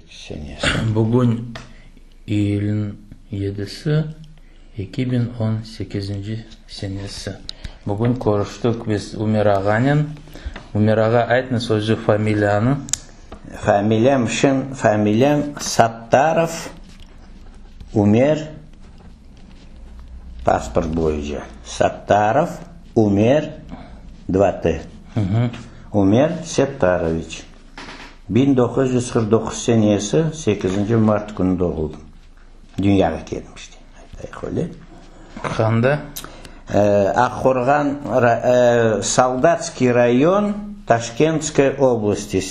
8 senesi. Bugün iyülniñ yedisi, 2018 senesi. Bugün körüştik biz Ümer ağanen. Ümer ağa, aytıñız özü familiyanı. Familiyam şın, familiyam Sattarov Ümer, pasport boyunca Sattarov Ümer, dva T, Ümer Settaroviç. 1949 senesi sekizinci mart künü doğuldım. Dünyağa keldim işte, aytayıq öyle. Qanda? Aqqorğan, Soldatskiy rayon, Taşkentskaya oblasti,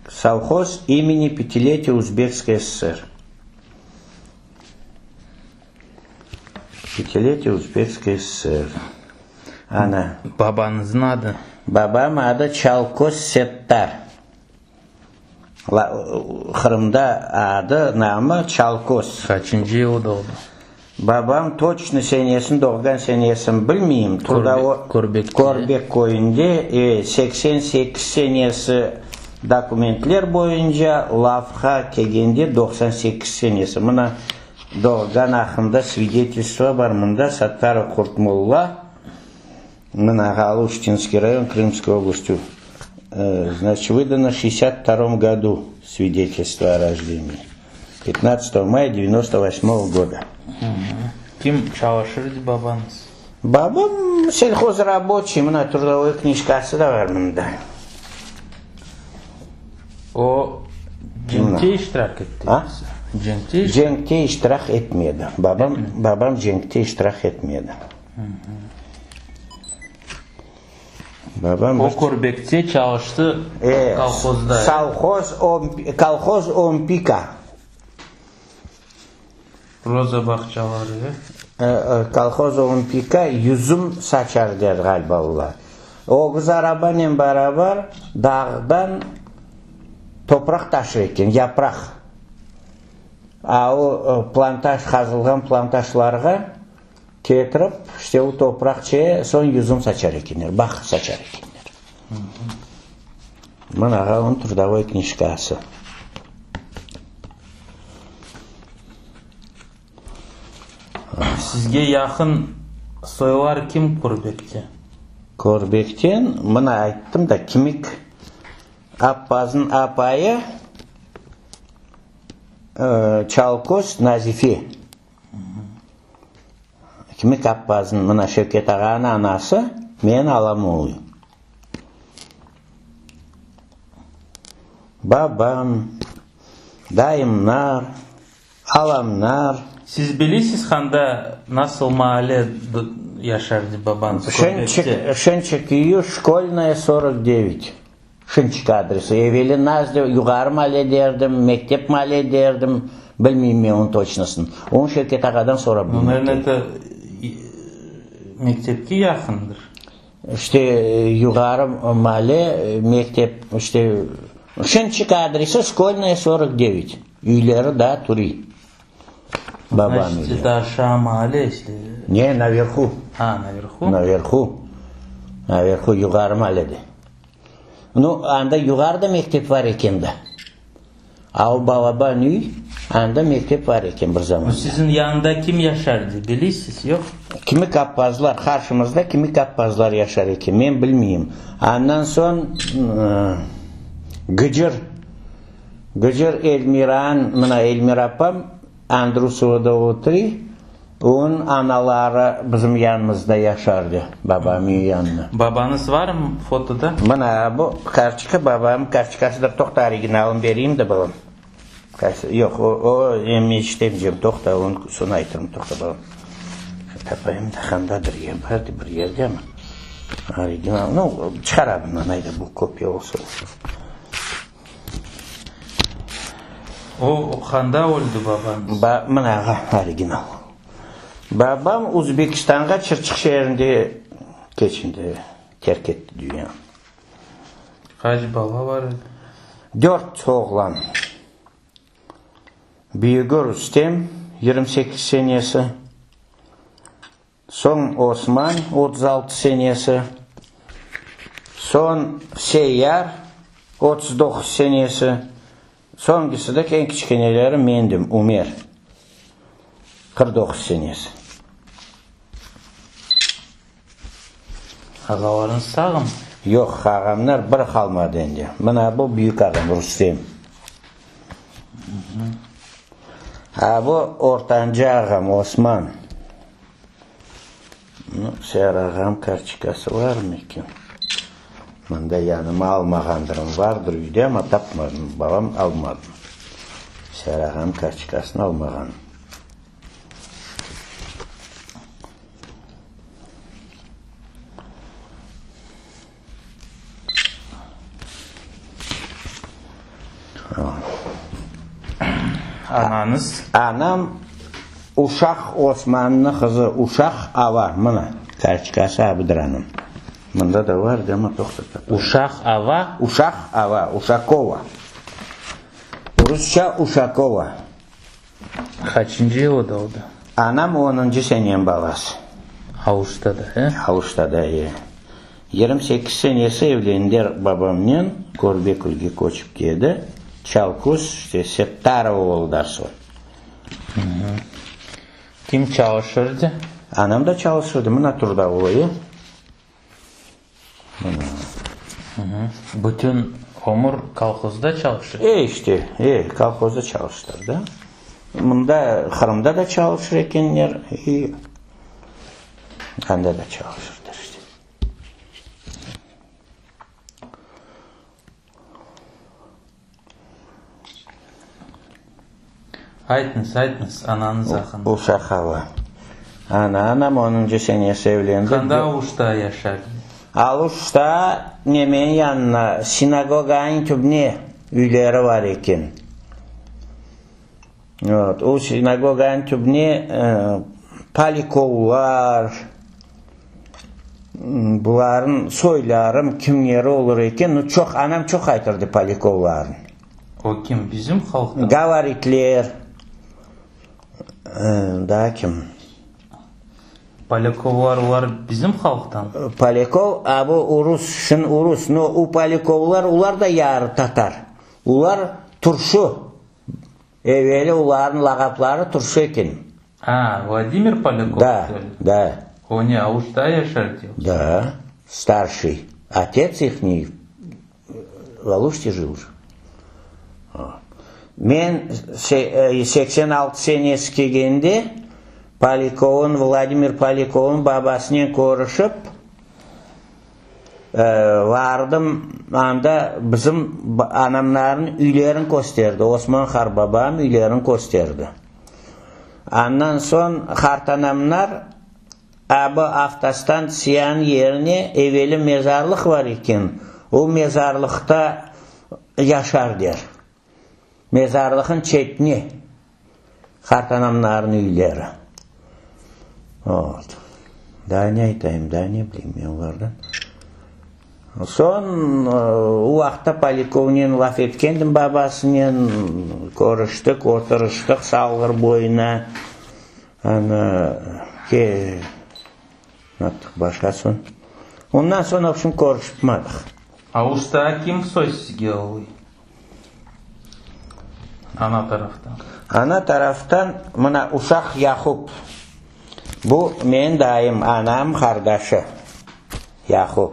sovhoz imeni Pyatiletiya Uzbekskoy SSR. Pyatiletiya Uzbekskoy SSR. Ana. Babañıznıñ adı? Babam adı Çalköz Settar. Qırımda adı, namı Çalköz. Qaçıncı yılı doğdı? Babam toçno senesini, doğğan senesini bilmeyim. Körbekte. Körbek köyünde, 88 senesi dokumentler boyunca, lafqa kelgende 98 senesi. Mına, doğğan aqqında svidetelstvo bar mında, Sattarov Qurtmolla. Mına, Aluştinskiy rayon, Krımskaya oblastü, znaçit, vıdano şestdesât vtorom godu svidetelstvo o rojdenii, pyatnadtsatogo maya devyanosto vosmogo goda. Kim çalışır edi babañız? Babam selhozraboçiy, mına, trudovoy knijkası da bar mında. O, cenkte iştirak etti? A? Cenkte iştirak? Cenkte iştirak etmedi. Babam, babam cenkte iştirak etmedi. Babam O Körbekte çalıştı kolhozda. Sovhoz, kolhoz Ompika. Roza bağçaları. Kolhoz Ompika yüzüm saçar der ğaliba olar. Ögüz arabanen beraber dağdan topraq taşır eken, yapraq. A o plantaj, qazılğan plantajlarğa Ketirip, işte o topraq çe, soñ yüzüm saçar ekenler, baq saçar ekenler. Mına ağa onıñ trudovoy knijkası. Sizge yaqın soylar kim Körbekte? Körbekten, mına ayttım da, Kimik Appaz'nıñ apayı, Çalköz Nazife. Kimi Kappaz'nıñ, mına Şevket ağanıñ anası, menim alam oluy. Babam, dayımlar, alamlar. Siz bilesiz handa nasıl maale yaşardı babañız Körbekte? Şençik köyü, Şkolnaya, 49. Şınçıq adresi. Eveli Nazlı yuqarı maale derdim, mektep maale derdim, bilmeyim men onıñ toçnosını. Onı Şevket ağadan sorap bilmek kerek. Naverno, eto mektepke yaqındır. İşte, yuqarı maale, mektep, işte, Şınçıq adresi, Şkolnaya, 49. Üyleri daa turiy. Babam Значit, eto aşağı maale, esli. Ne, naverhu. A, naverhu. Naverhu. Naverhu, yuqarı maalede. Nu, anda yuqarıda mektep bar eken da. A o balaban üy, anda mektep bar eken bir zamanda. Nu, siziñ yanında kim yaşardı, bilesiz, yoq? Kimi kappazlar, qarşımızda kimi kappazlar yaşar eken, men bilmeyim. Andan soñ Gıcır, Gıcır Elmiran, mına Elmira apam Andrusovada oturuy, onıñ anaları bizim yanımızda yaşardı, babamnıñ yanında. Babañız varmı fotoda? Mına bu kartoçka babamnıñ kartoçkasıdır. Toqta, originalını bereyim de, balam. Qaysı? Yoq, o, o, em eşitemeycem. Toqta, onı soñ aytırım. Toqta, balam. Tapayım da, qandadır ya, bardı bir yerde ama. Original, nu, çıqara bundan, ayda, bu kopiya olsa. O qanda öldi babañız? Ba, mına, ağa, original. Babam Uzbekistanğa Çırçıq şeerinde keçindi, terk etti dünyanı. Qaç bala bar edi? Dört oğlan. Büyügi Rustem, 28 senesi. Soñ Osman, 36 senesi. Soñ Seyyar, 39 senesi. Soñkisi de, eñ kiçkeneleri mendim, Ümer, 49 senesi. Ağalarıñız sağmı? Yoq, ağamlar bir qalmadı endi. Mına bu büyük ağam, Rustem. A bu ortancı ağam, Osman. Nu, Seher ağam kartoçkası varmı eken? Mında yanıma almağandırım. Vardır üyde, amma tapmadım. Babam almadı. Seher ağam kartoçkasını almağan. Anañız? Anam Uşaq Osmannıñ qızı, Uşaq Ava, mına, kartoçkası abidir anam. Mında da var, amma toqta. Uşaq Ava? Uşaq Ava, Uşakova. Rusça Uşakova. Qaçıncı yılı doğdı? Anam onuncı seneniñ balası. Aluştada, e? Aluştada, e. 28 senesi evlendiler babamnen, Körbekülge köçip keldi, Çalkuz, işte, Settarova oldı soy. Kim çalışırdı? Anam da çalışırdı, mına trudovойı. Bütün ömür kolhozda çalıştı? E, işte, e, kolhozda çalıştırdı. Mında, Qırımda da çalışır ekenler, i anda da çalışırdı, işte. Aytıñız, aytıñız, anañız aqqında. Uşaq ava. Ana, anam onuncı senesi evlendi. Qanda Aluşta yaşadı? Aluşta nemeniñ yanına, sinagoganıñ tübüne üyleri bar eken. Vot, o sinagoganıñ tübüne Polikovlar, bularnıñ soylarım, kimleri olur eken, nu, çoq, anam çoq aytırdı Polikovlarnı. O kim, bizim halqtan? Gavaritler, daa kim? Polikovlar, olar bizim halqtan? Polikov, a bu urus, şın urus, no, u Polikovlar, olar da yarı tatar. Olar turşu. Eveli olarnıñ lağapları turşu eken. A, Vladimir Polikov, Da, da. O ne, Aluşta yaşar diyorsun? Da, starşiy. Otets ihniy v Aluşte jil же. Men 86 senesi kelgende Polikovnıñ, Vladimir Polikovnıñ babasınen körüşip, Vardım anda, bizim anamların üylerini kösterdi, Osman qarbabam üylerini kösterdi. Andan soñ qartanamlar a bu avtostantsiyanıñ yerine eveli mezarlıq bar eken, o mezarlıqta yaşar der. Mezarlıqnıñ çetine qartanamların üyleri. Vot. Daa ne aytayım, daa ne bileyim men olardan. Soñ o vaqıtta Polikovnen laf etkendim babasınen, körüştik, oturıştıq Salğır boyuna. Ana, ke, yaptıq başqa soñ. Ondan soñ, vobşem, körüşipmadıq. Aluştağa kim soy sizge oluy? Ana taraftan. Ana taraftan mına uşaq Yaqub. Bu menim dayım, anam qardaşı Yaqub.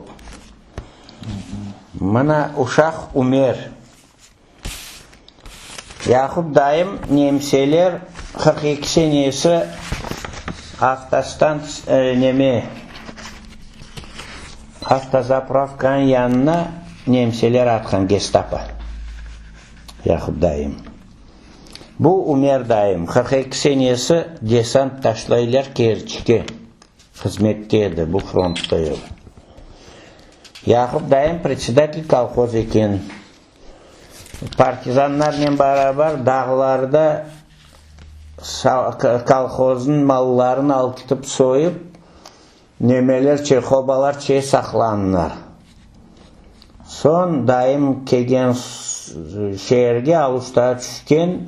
Mına uşaq Ümer. Yaqub dayım nemseler 42 senesi avtostant neme avtozapravkanıñ yanına nemseler atqan gestapo. Yaqub dayım. Bu Ümer dayım 42 senesi desant taşlaylar Kerçke hızmette edi, bu frontta edi. Yaqub dayım predsedatel kolhoz eken. Partizanlarnen beraber dağlarda kolhoznıñ mallarını alıp ketip soyıp, nemeler çe, qobalar çe saqlanlar. Soñ dayım kelgen şeerge Aluştağa tüşken,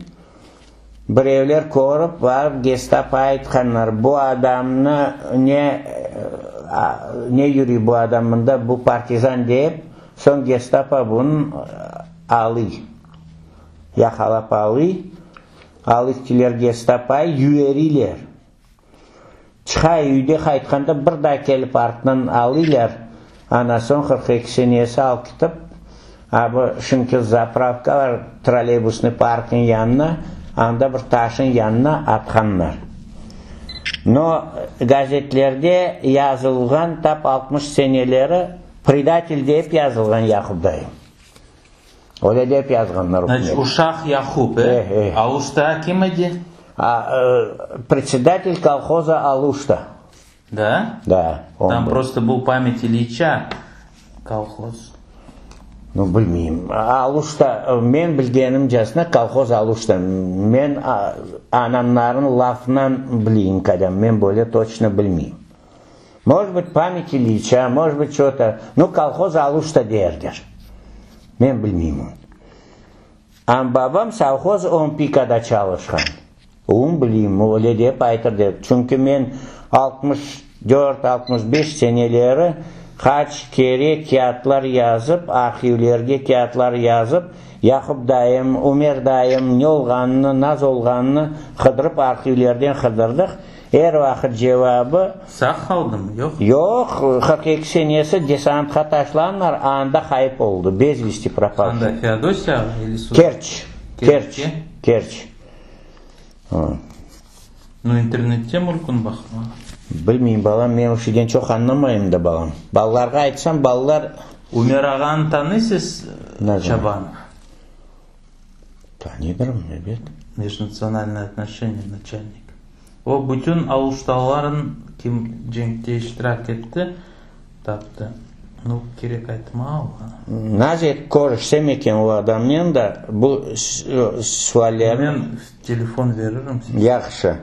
birevler körip, barıp gestapo aytqanlar, bu adamnı ne, ne yürüy bu adam mında, bu partizan dep, soñ gestapo bunı alıy. Yaqalap alıy, alıp gestapay, yüeriyler. Çıqa üyde qaytqanda bir daa kelip artından alıylar. Ana soñ 42 senesi alıp ketip, a bu şimdiki zapravka bar, trolleybusnıy parknıñ yanına, anda bir taşnıñ yanına atqanlar. No, gazetlerde yazılğan tap 60 seneleri predatel dep yazılğan Yaqub dayım. Öyle dep yazğanlar Значит, uşaq Yaqub, e? E, e. Aluşta kim edi? A, председатель колхоза Алушта. Да? Да. Он Там был. просто был память Ильича колхоз. Ну, bilmeyim. Aluşta, men bilgenimcesine kolhoz Aluşta. Men anamların lafından bileyim kadem. Men böyle точно bilmeyim. Может быть, память Ильича, может быть, что-то. Ну, kolhoz Aluşta derler. Men bilmeyim onı. Am babam sovhoz ОМПИК-ada çalışqan. Onı bileyim, öyle dep aytır dep. Çünki men 64-65 seneleri qaç kere kâğıtlar yazıp, arhivlerge kâğıtlar yazıp, Yaqub dayım, Ümer dayım ne olğanını, naz olğanını qıdırıp arhivlerden qıdırdıq. Er vaqıt cevabı... Sağ qaldımı, yoq? Yoq, 42 senesi desantqa taşlanlar, anda ğayıp oldı, без вести пропавший. Anda Feodosiya или Sudaq? Kerç, Kerç, Kerçte? Kerç. Ну, internette mümkün baqmağa. Bilmeyim, balam, men o şeyden çoq añlamayım da, balam. Balalarğa aytsam, balalar... Ümer ağanı tanıysız, Nasıl? Çabanov? Tanıdırım, ebet. Межнациональные отношения начальник. O bütün aluştalıların kim cenkte iştirak etti, taptı. Nu, kerek aytma oña. Nazet körüşsem eken o adamnen da bu suallerni... Men telefon veririm sizge. Yahşı.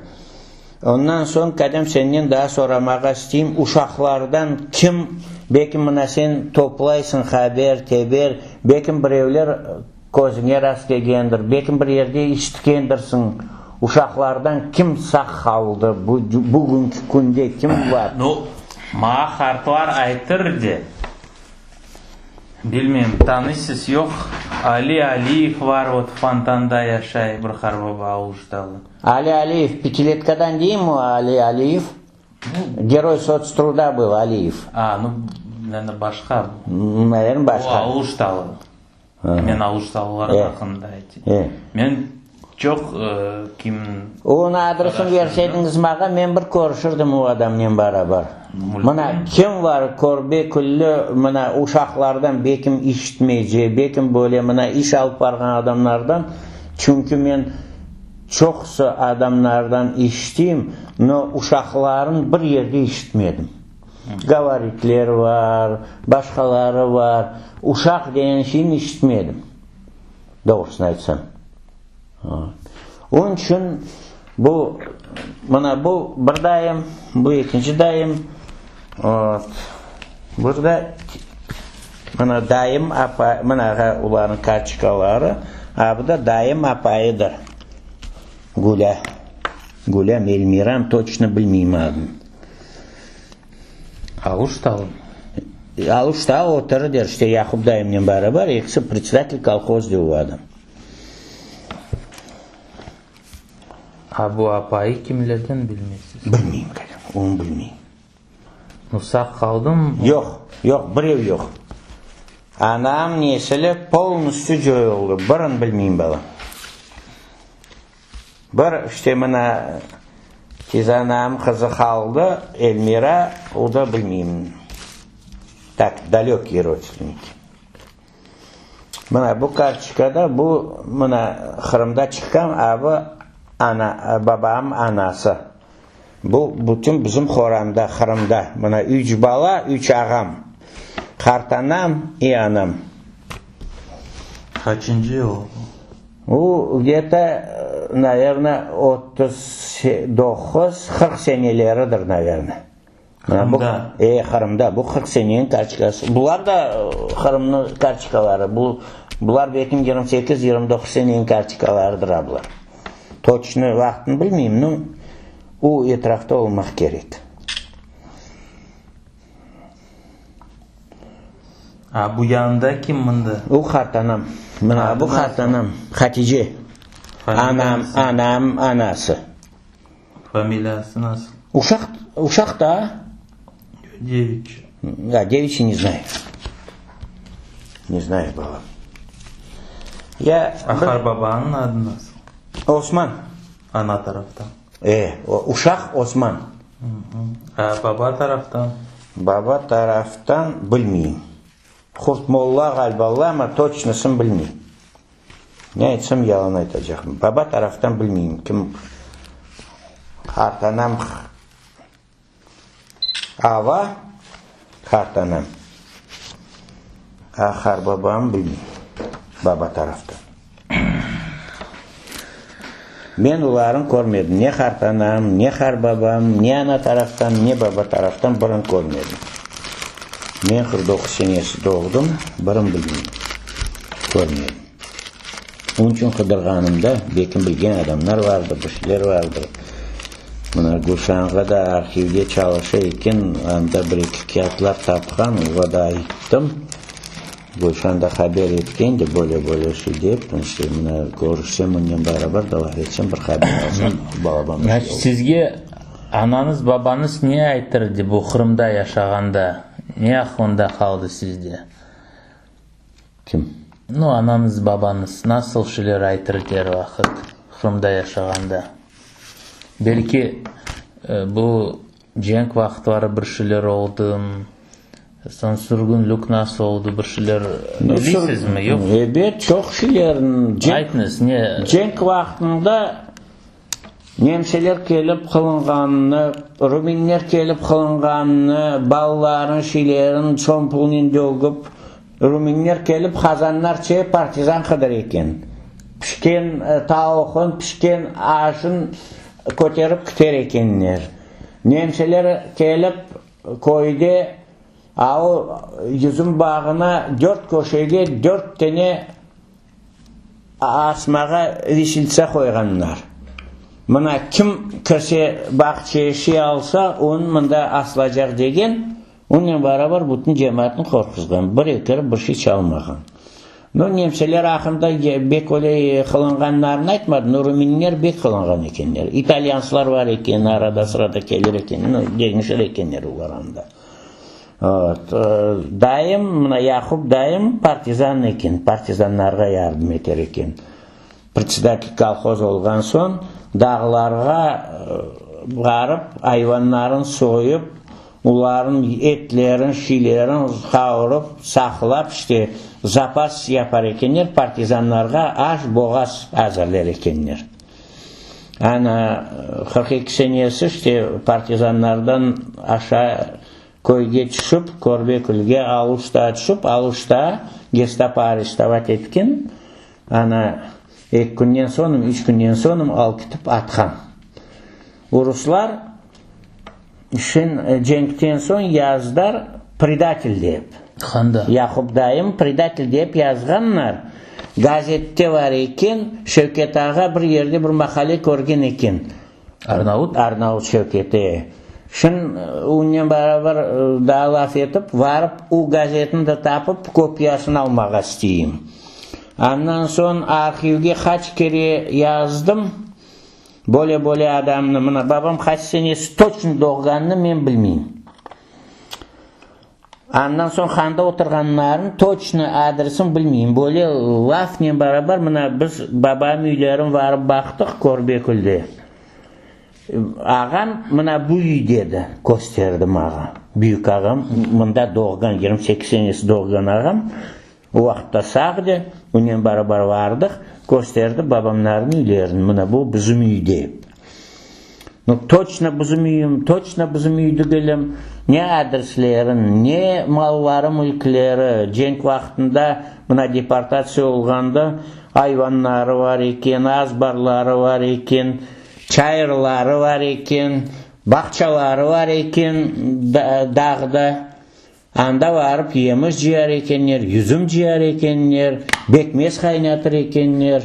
Ondan soñ, kadem senden daa soramağa isteyim, uşaqlardan kim, belki mına sen toplaysıñ haber, teber, belki birevler közüñe rast kelgendir, belki bir yerde işitkendirsiñ, uşaqlardan kim sağ qaldı, bugünki künde kim bar? Nu, maña qartlar aytır de, bilmeyim, tanıysız, yoq, Ali Aliyev var, vot, Fontanda yaşay, bir qartbaba Aluştalı. Ali Aliyev, пятилетка-дан deymi Ali Aliyev? Герой соцтруда был Aliyev. A, nu, наверное, başqa. Наверное, O başqa. Aluştalı. Men Aluştalılar E. aqqında aytayım. E. Men çoq kim... Onıñ adresini berseydiñiz maña, men bir körüşirdim o adamnen beraber. Mına kim bar körbe külli, mına uşaqlardan belkim işitmeycek, belkim böyle mına iş alıp barğan adamlardan, çünki men çoqusı adamlardan işiteyim, no uşaqların bir yerde işitmedim. Gavaritler bar, başqaları bar, uşaq degen şeyni işitmedim, doğrusını aytsam. Onıñ içün bu, mına bu bir dayım, bu ekinci dayım, vot, burada mına dayım, apa, mına olarnıñ kartoçkaları, a bu da dayım apayıdır, Gulâ, Gulâ Elmiram, toçno bilmeyim adını. Aluştalı? Aluşta oturır der, işte Yaqub dayımnen beraber, ekisi председатель kolhoz de o adam. A bu apayı kimlerden bilmeysiz? Bilmeyim, kadem, onı bilmeyim. Nu, sağ qaldımı? Yoq, yoq, birev yoq. Anam nesili polностью coyuldı, birini bilmeyim, balam. Bir, işte mına tizanam qızı qaldı, Elmira, o da bilmeyim. Так, далекие родственники. Mına bu kartoçkada bu mına Qırımda çıqqan abi ana, babam anası. Bu bütün bizim qoranda Qırımda. Mına üç bala, üç ağam. Qartanam i anam. Qaçıncı yıl bu? O где-то, наверное, 39, 40 seneleridir, наверное. Qırımda? E, Qırımda. Bu 40 seneniñ kartoçkası. Bular da Qırımnıñ kartoçkaları. Bu, bular belki 28-29 seneniñ kartoçkalarıdır, bular. Toçno vaqtını bilmeyim, но o etrafta olmaq kerek. A bu yanında kim mında? O qartanam. Mına bu qartanam, Hatice. Anam, anam anası. Familiyası nasıl? Uşaq, uşaq da. Deviç. Da, Deviçi ne znayu. Ne znayu, balam. Ya, A qarbabanıñ adı nasıl? Osman. Ana taraftan. E, uşaq Osman. A baba taraftan? Baba taraftan bilmeyim. Qurtmolla ğaliba, amma toçnosın bilmeyim. Ne aytsam yalan aytacaqım. Baba taraftan bilmeyim kim qartanam Ava qartanam. A qarbabam bilmeyim. Baba taraftan. Men olarnı körmedim. Ne qartanam, ne qarbabam, ne ana taraftan, ne baba taraftan birini körmedim. Men 49 senesi doğdım, birini bilmeyim. Körmedim. Onıñ içün qıdırğanımda, belki bilgen adamlar vardır, bir şeyler vardır. Mına Gülşanğa da arhivde çalışa eken, anda bir-eki kâğıtlar tapqan, oğa da ayttım. Gülşan da haber etken de, böyle-böyle şey dep, işte, mına körüşsem onen beraber da laf etsem, bir haber alsam, balaban bir şey olur. Sizge anañız, babañız ne aytırdı bu Qırımda yaşağanda, ne aqlında qaldı sizde? Kim? Nu, anañız, babañız nasıl şeyler aytırdı er vaqıt Qırımda yaşağanda? Belki bu cenk vaqıtları bir şeyler oldı, soñ sürgünlik nasıl oldı, bir şeyler biliysizmi, yoq? Ebet, çoq şeyler. Aytıñız, ne? Cenk vaqtında Nemseler kelip qılınğanını, ruminler kelip qılınğanını, balaların, şeylerin çompulnen dögüp, ruminler kelip qazanlarçe partizan qıdıra eken. Pişken tavuğın, pişken aşın köterip kiter ekenler. Nemseler kelip köyde a o yüzüm bağına dört köşege dört tane Asmağa visiltsa qoyğanlar. Mına kim kirse bağçaya şey alsa, onı mında asılacaq degen, onen barabar bütün cemaatnı qorquzğan. Bir kirip bir şey çalmağan. No, nemseler aqında bek öyle qılınğanlarını aytmadı, no, ruminler bek qılınğan ekenler. İtalyanslar bar eken, arada-sırada kelir eken, no, deñişir ekenler olar anda. Dayım, mına Yaqub dayım partizan eken, partizanlarğa yardım eter eken. Predsedatel kolhoz olğan soñ, dağlarğa barıp, ayvanların soyıp, olarnıñ etlerin, şiylerin qavurıp, saqlap, işte, zapas yapar ekenler, partizanlarğa aş, boğaz azırlar ekenler. Ana, 42 senesi, işte, partizanlardan aşağı köyge tüşip, Körbekülge, Aluştağa tüşip, Aluşta gestapo arestovat etken, ana, eki künden soñ, üç künden soñ alıp ketip atqan. Uruslar şin cenkten soñ yazdılar predatel dep. Qanda? Yaqub dayım predatel dep yazğanlar. Gazette bar eken, Şevket ağa bir yerde bir maqale körgen eken. Arnavut? Arnavut Şevketi. Şın onen beraber daa laf etip, varıp o gazetni de tapıp, kopiyasını almağa isteyim. Andan soñ arhivge qaç kere yazdım, böyle-böyle adamnı, mına babam qaç senesi toçno doğğanını men bilmeyim. Andan soñ handa oturğanlarnıñ toçno adresin bilmeyim. Böyle lafnen beraber mına biz babam üylerin varıp baqtıq Körbekülde. Ağam mına bu üy dedi, kösterdi mağa. Büyük ağam, mında doğğan, 28 senesi doğğan ağam, o vaqıtta sağ edi, onen beraber vardıq, kösterdi babamlarnıñ üylerini, mına bu bizim üy dep. Nu, toçno bizim üyüm, toçno bizim üy degilim, ne adreslerin, ne malları, mülkleri, cenk vaqtında, mına deportatsiya olğanda ayvanları bar eken, azbarları bar eken, çayırları bar eken, bağçaları bar eken dağda. Anda barıp yemiş cıyar ekenler, yüzüm cıyar ekenler, bekmez qaynatır ekenler.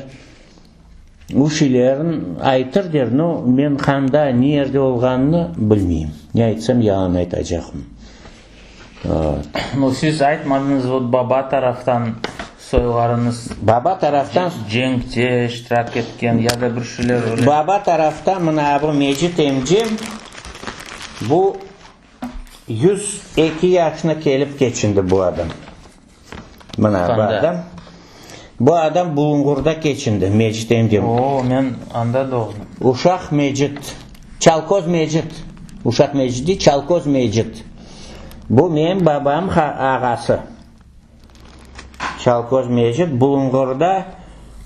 O şeylerin aytır der, no, men qanda, ne yerde olğanını bilmeyim. Ne aytsam, yalan aytacaqım. No, siz aytmadıñız, vot baba taraftan soylarıñız. Baba taraftan. Cenkte iştirak etken ya da bir şeyler öyle. Baba taraftan mına bu Mecit emcem bu 102 yaşına kelip keçindi bu adam. Mına bu adam. Bu adam Bulunğurda keçindi, Mecit emcem. O, men anda doğdım. Uşaq Mecit, Çalkoz Mecit, Uşaq Mecit değil, Çalkoz Mecit. Bu menim babam ağası. Çalkoz Mecit Bulunğurda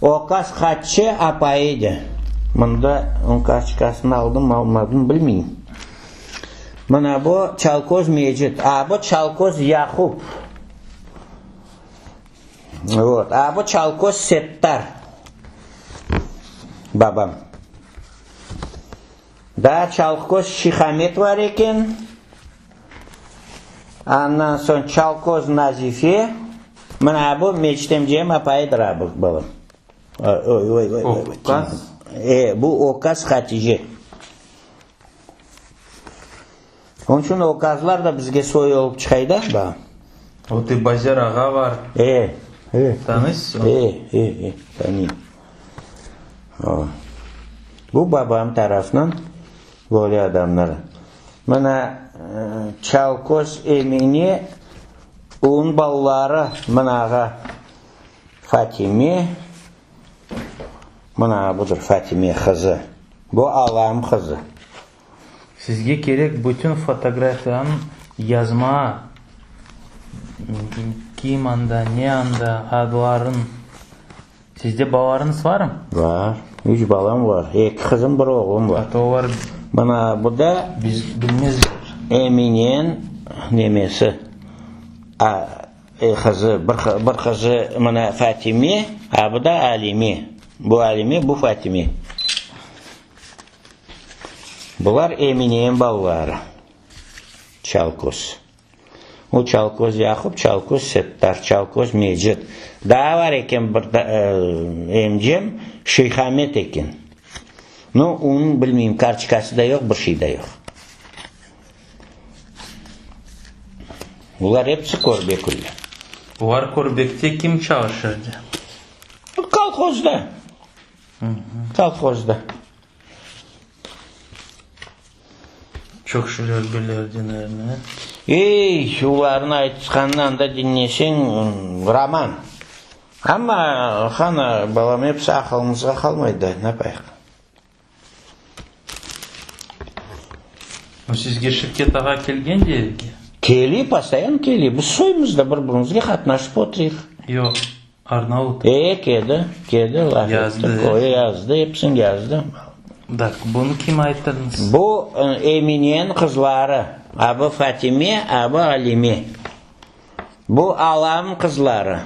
Okaz Hatçı apayı edi. Mında onıñ kartoçkasını aldım, almadım, bilmeyim. Mına bu Çalkoz Mecit, a bu Çalkoz Yaqub. Vot, a bu Çalkoz Settar babam. Daa Çalkoz Şihamet var eken. Andan soñ Çalkoz Nazife. Mına bu Mecit emcem apayıdır a bu babam. Okaz? E, bu Okaz Hatice. Onıñ içün okazlar da bizge soy olıp çıqay da, ba. O te Bazer ağa var. E, e. Tanıysız onı? E, e, e, tanıyım. O. Bu babam tarafından böyle adamlar. Mına Çalköz Emine, onıñ balaları mına ağa Fatime, mına budır Fatime qızı. Bu alam qızı. Sizge kerek bütün fotografiyanı yazmağa, kim anda, ne anda, adların. Sizde balalarıñız varmı? Var. Üç balam var. Eki qızım, bir oğlum var. Ata olar Mına bu da biz bilmezler. Eminen nemesi, a, qızı, bir, bir qızı mına Fatime, a bu da Alime. Bu Alime, bu Fatime. Bular Emineniñ balaları, Çalköz. O Çalköz Yaqub, Çalköz Settar, Çalköz Mecit. Daa bar eken bir emcem, Şeyhamet eken. No, onıñ bilmeyim, kartoçkası da yoq, bir şey de yoq. Bular episi Körbekülde. Bular Körbekte kim çalışırdı? Kolhozda. Kolhozda. Çoq şeyler bilirdiler, ne? Ey, olarnıñ aytqanını anda diñleseñ, roman. Amma, qana, balam, episi aqılımızğa qalmay da, ne yapayıq? O sizge Şevket ağa kelgen de evge? Kele, postoyanno kele. Biz soymuz da, bir-birimizge qatnaşıp oturayıq. Yoq. Arnavut. E, keldi, keldi, laf etti. Yazdı. O, yazdı, episini yazdı. Tak, bunı kim ayttırıñız? Bu, Emineniñ qızları, a bu Fatime, a bu Alime. Bu alamnıñ qızları.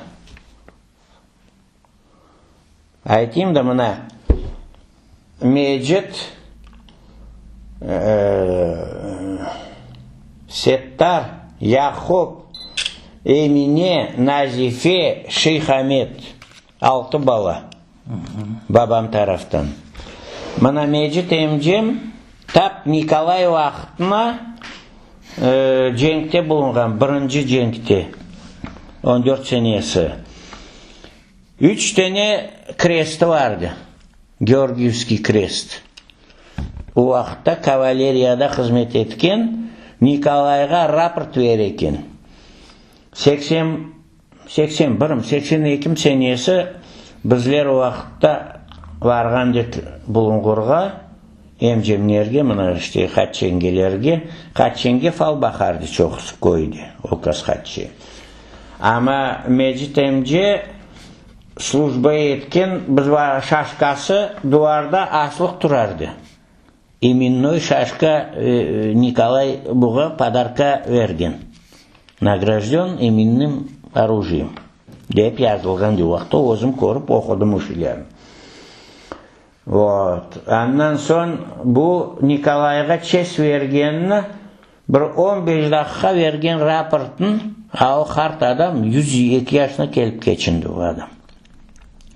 Aytayım da, mına, Mecit, Settar, Yaqub, Emine, Nazife, Şeyhamet, altı bala, babam taraftan. Mına Mecit emcem tap Nikolay vaqtına cenkte bulunğan, birinci cenkte, on dört senesi. Üç tane kresti vardı, Georgiyevskiy krest. O vaqıtta kavaleriyada hızmet etken, Nikolayğa raport bere eken. Seksen, seksen birim, 82 senesi bizler o vaqıtta varğan dek Bulunğurğa, emcemlerge, mına işte Hatçengelerge, Hatçenge fal baqardı çoqusı köyde, Okaz Hatçe. Amma Mecit emce slujba etken biz şaşkası duvarda asılıq turardı. İmennoy şaşka Nikolay buğa podarka vergen. Nagrajden imennim orujiyem, dep yazılğan o vaqıtta özüm körip oqudım o şeylerni. Vot. Andan soñ bu Nikolayğa çest vergenini bir on beş daqiqa bergen raportnı, a o qart adam, 102 yaşına kelip keçindi o adam.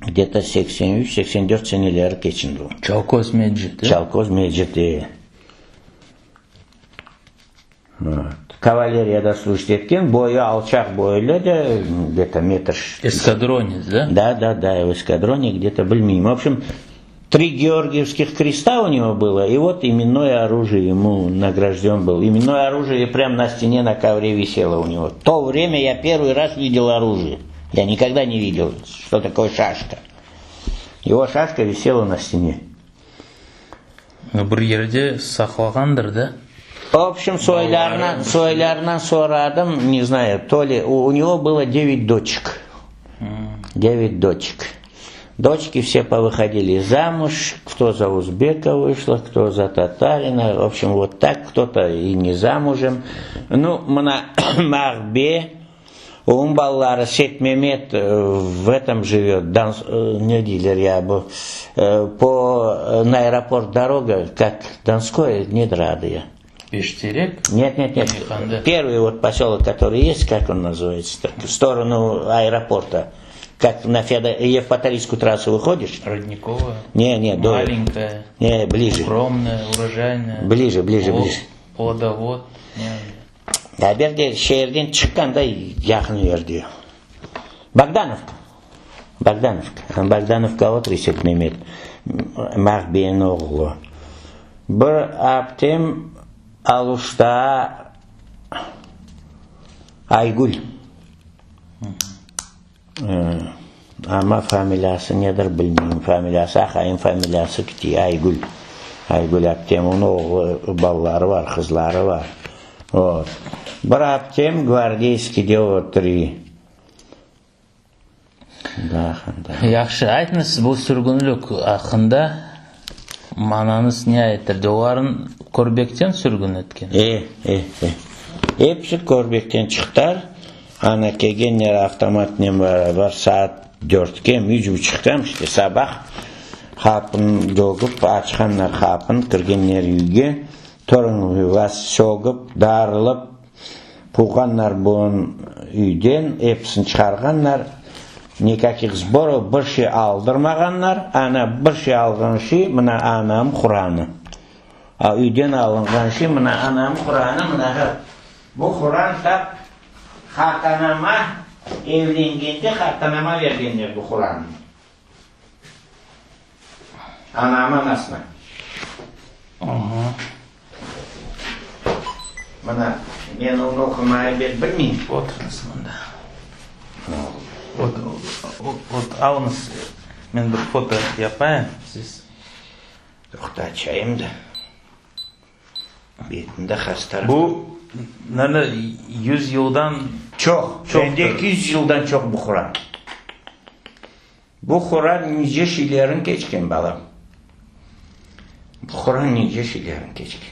Gde-to 83, 84 seneleri keçindi o. Çalkoz Mecit, e? Çalkoz Mecit, e. Vot. Kavaleriyada slujit etken, boyu alçaq boylu de, gde-to metr. Eskadronets, da? Da, da, da, v eskadrone gde-to, bilmeyim. V obşem, tri georgiyevskih kresta u nego bylo, i vot imennoye orujie ему nagrajden byl. Imennoye orujie pryam na stene na kovre viselo u nego. To vremya ya pervıy raz videl orujie. Ya nikogda ne videl, çto takoye şaşka. Ego şaşka visela na stene. Bir yerde saqlağandır da? V obşem, soylarından, soylarından soradım, ne znayu, to li, u nego bylo devyat doçek. Devyat doçek. Doçki vse povıhodili zamuj, kto za uzbeka vışla, kto za tatarina, v obşem, vot tak, kto-to i ne zamujem. Nu, mına Mağbe, onıñ balaları Seytmemet v etom živet, ne deyler ya bu, po na aeroport doroga, kak, Donskoye, nedir adı ya? Beşterek? Net, net, net. Pervıy vot posölok, kotorıy est, kak on nazıvayetsya, v storonu aeroporta, kak na Yevpatoriyskuyu trassu vıhodiş. Rodnikovaya? Ne, ne, do. Malenkaya? Ne, blije. Skromnaya, urojaynaya? Blije, blije, blije. Plodovod? Ne? Haber de şeerden çıqqanda yaqın yerde. Bogdanovka. Bogdanovka. Bogdanovka oturuy Seytmemet Mağbeniñ oğlu. Bir aptem Aluşta Aygül. Amma familiyası nedir bilmeyim. Familiyası aqayım familiyası kiti Aygül. Aygül aptem, onıñ oğlu, balaları bar, qızları bar. Vot. Bir aptem Gvardeyskiyde oturuy. Yahşı, aytıñız, bu sürgünlik aqqında anañız ne aytırdı? Olarnı Körbekten sürgün etken? E, e, e. Episi Körbekten çıqtılar. Ana, kelgenler avtomatnen beraber saat dörtke, üç buçuqqa, işte, sabah qapını dögüp, açqanlar qapını, kirgenler üyge, torun vas sögüp, darılıp, Quvğanlar bunı üyden, episini çıqarğanlar, nikakih sborov, bir şey aldırmağanlar, ana bir şey alğan şey, mına anam Quranı. A üyden alınğan şey, mına anam Quranı, mına bu Quran tap qartanama evlengende qartanama bergenler bu Quranı. Anam anasına. Mına, men onı oqumayı bek bilmeyim. Oturıñız mında. Ot, ot, alıñız, men bir foto yapayım, siz. Toqta, açayım da. Betinde hasta. Bu, naverno, yüz yıldan çoq. Çoq. Endi 200 yıldan çoq bu Quran. Bu Quran nice şeylerin keçken, balam. Bu Quran nice şeylerin keçken.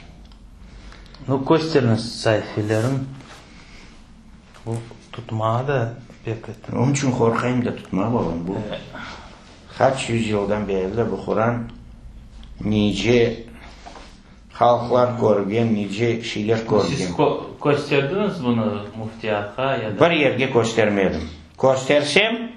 Nu, kösteriñiz saifelerin. Bu tutmağa da pek. Onıñ içün qorqayım da tutmağa, balam. Bu qaç yüz yıldan berli bu Quran nice halqlar körgen, nice şeyler körgen. Siz kösterdiñiz bunı müftiyatqa ya da? Bir yerge köstermedim. Köstersem,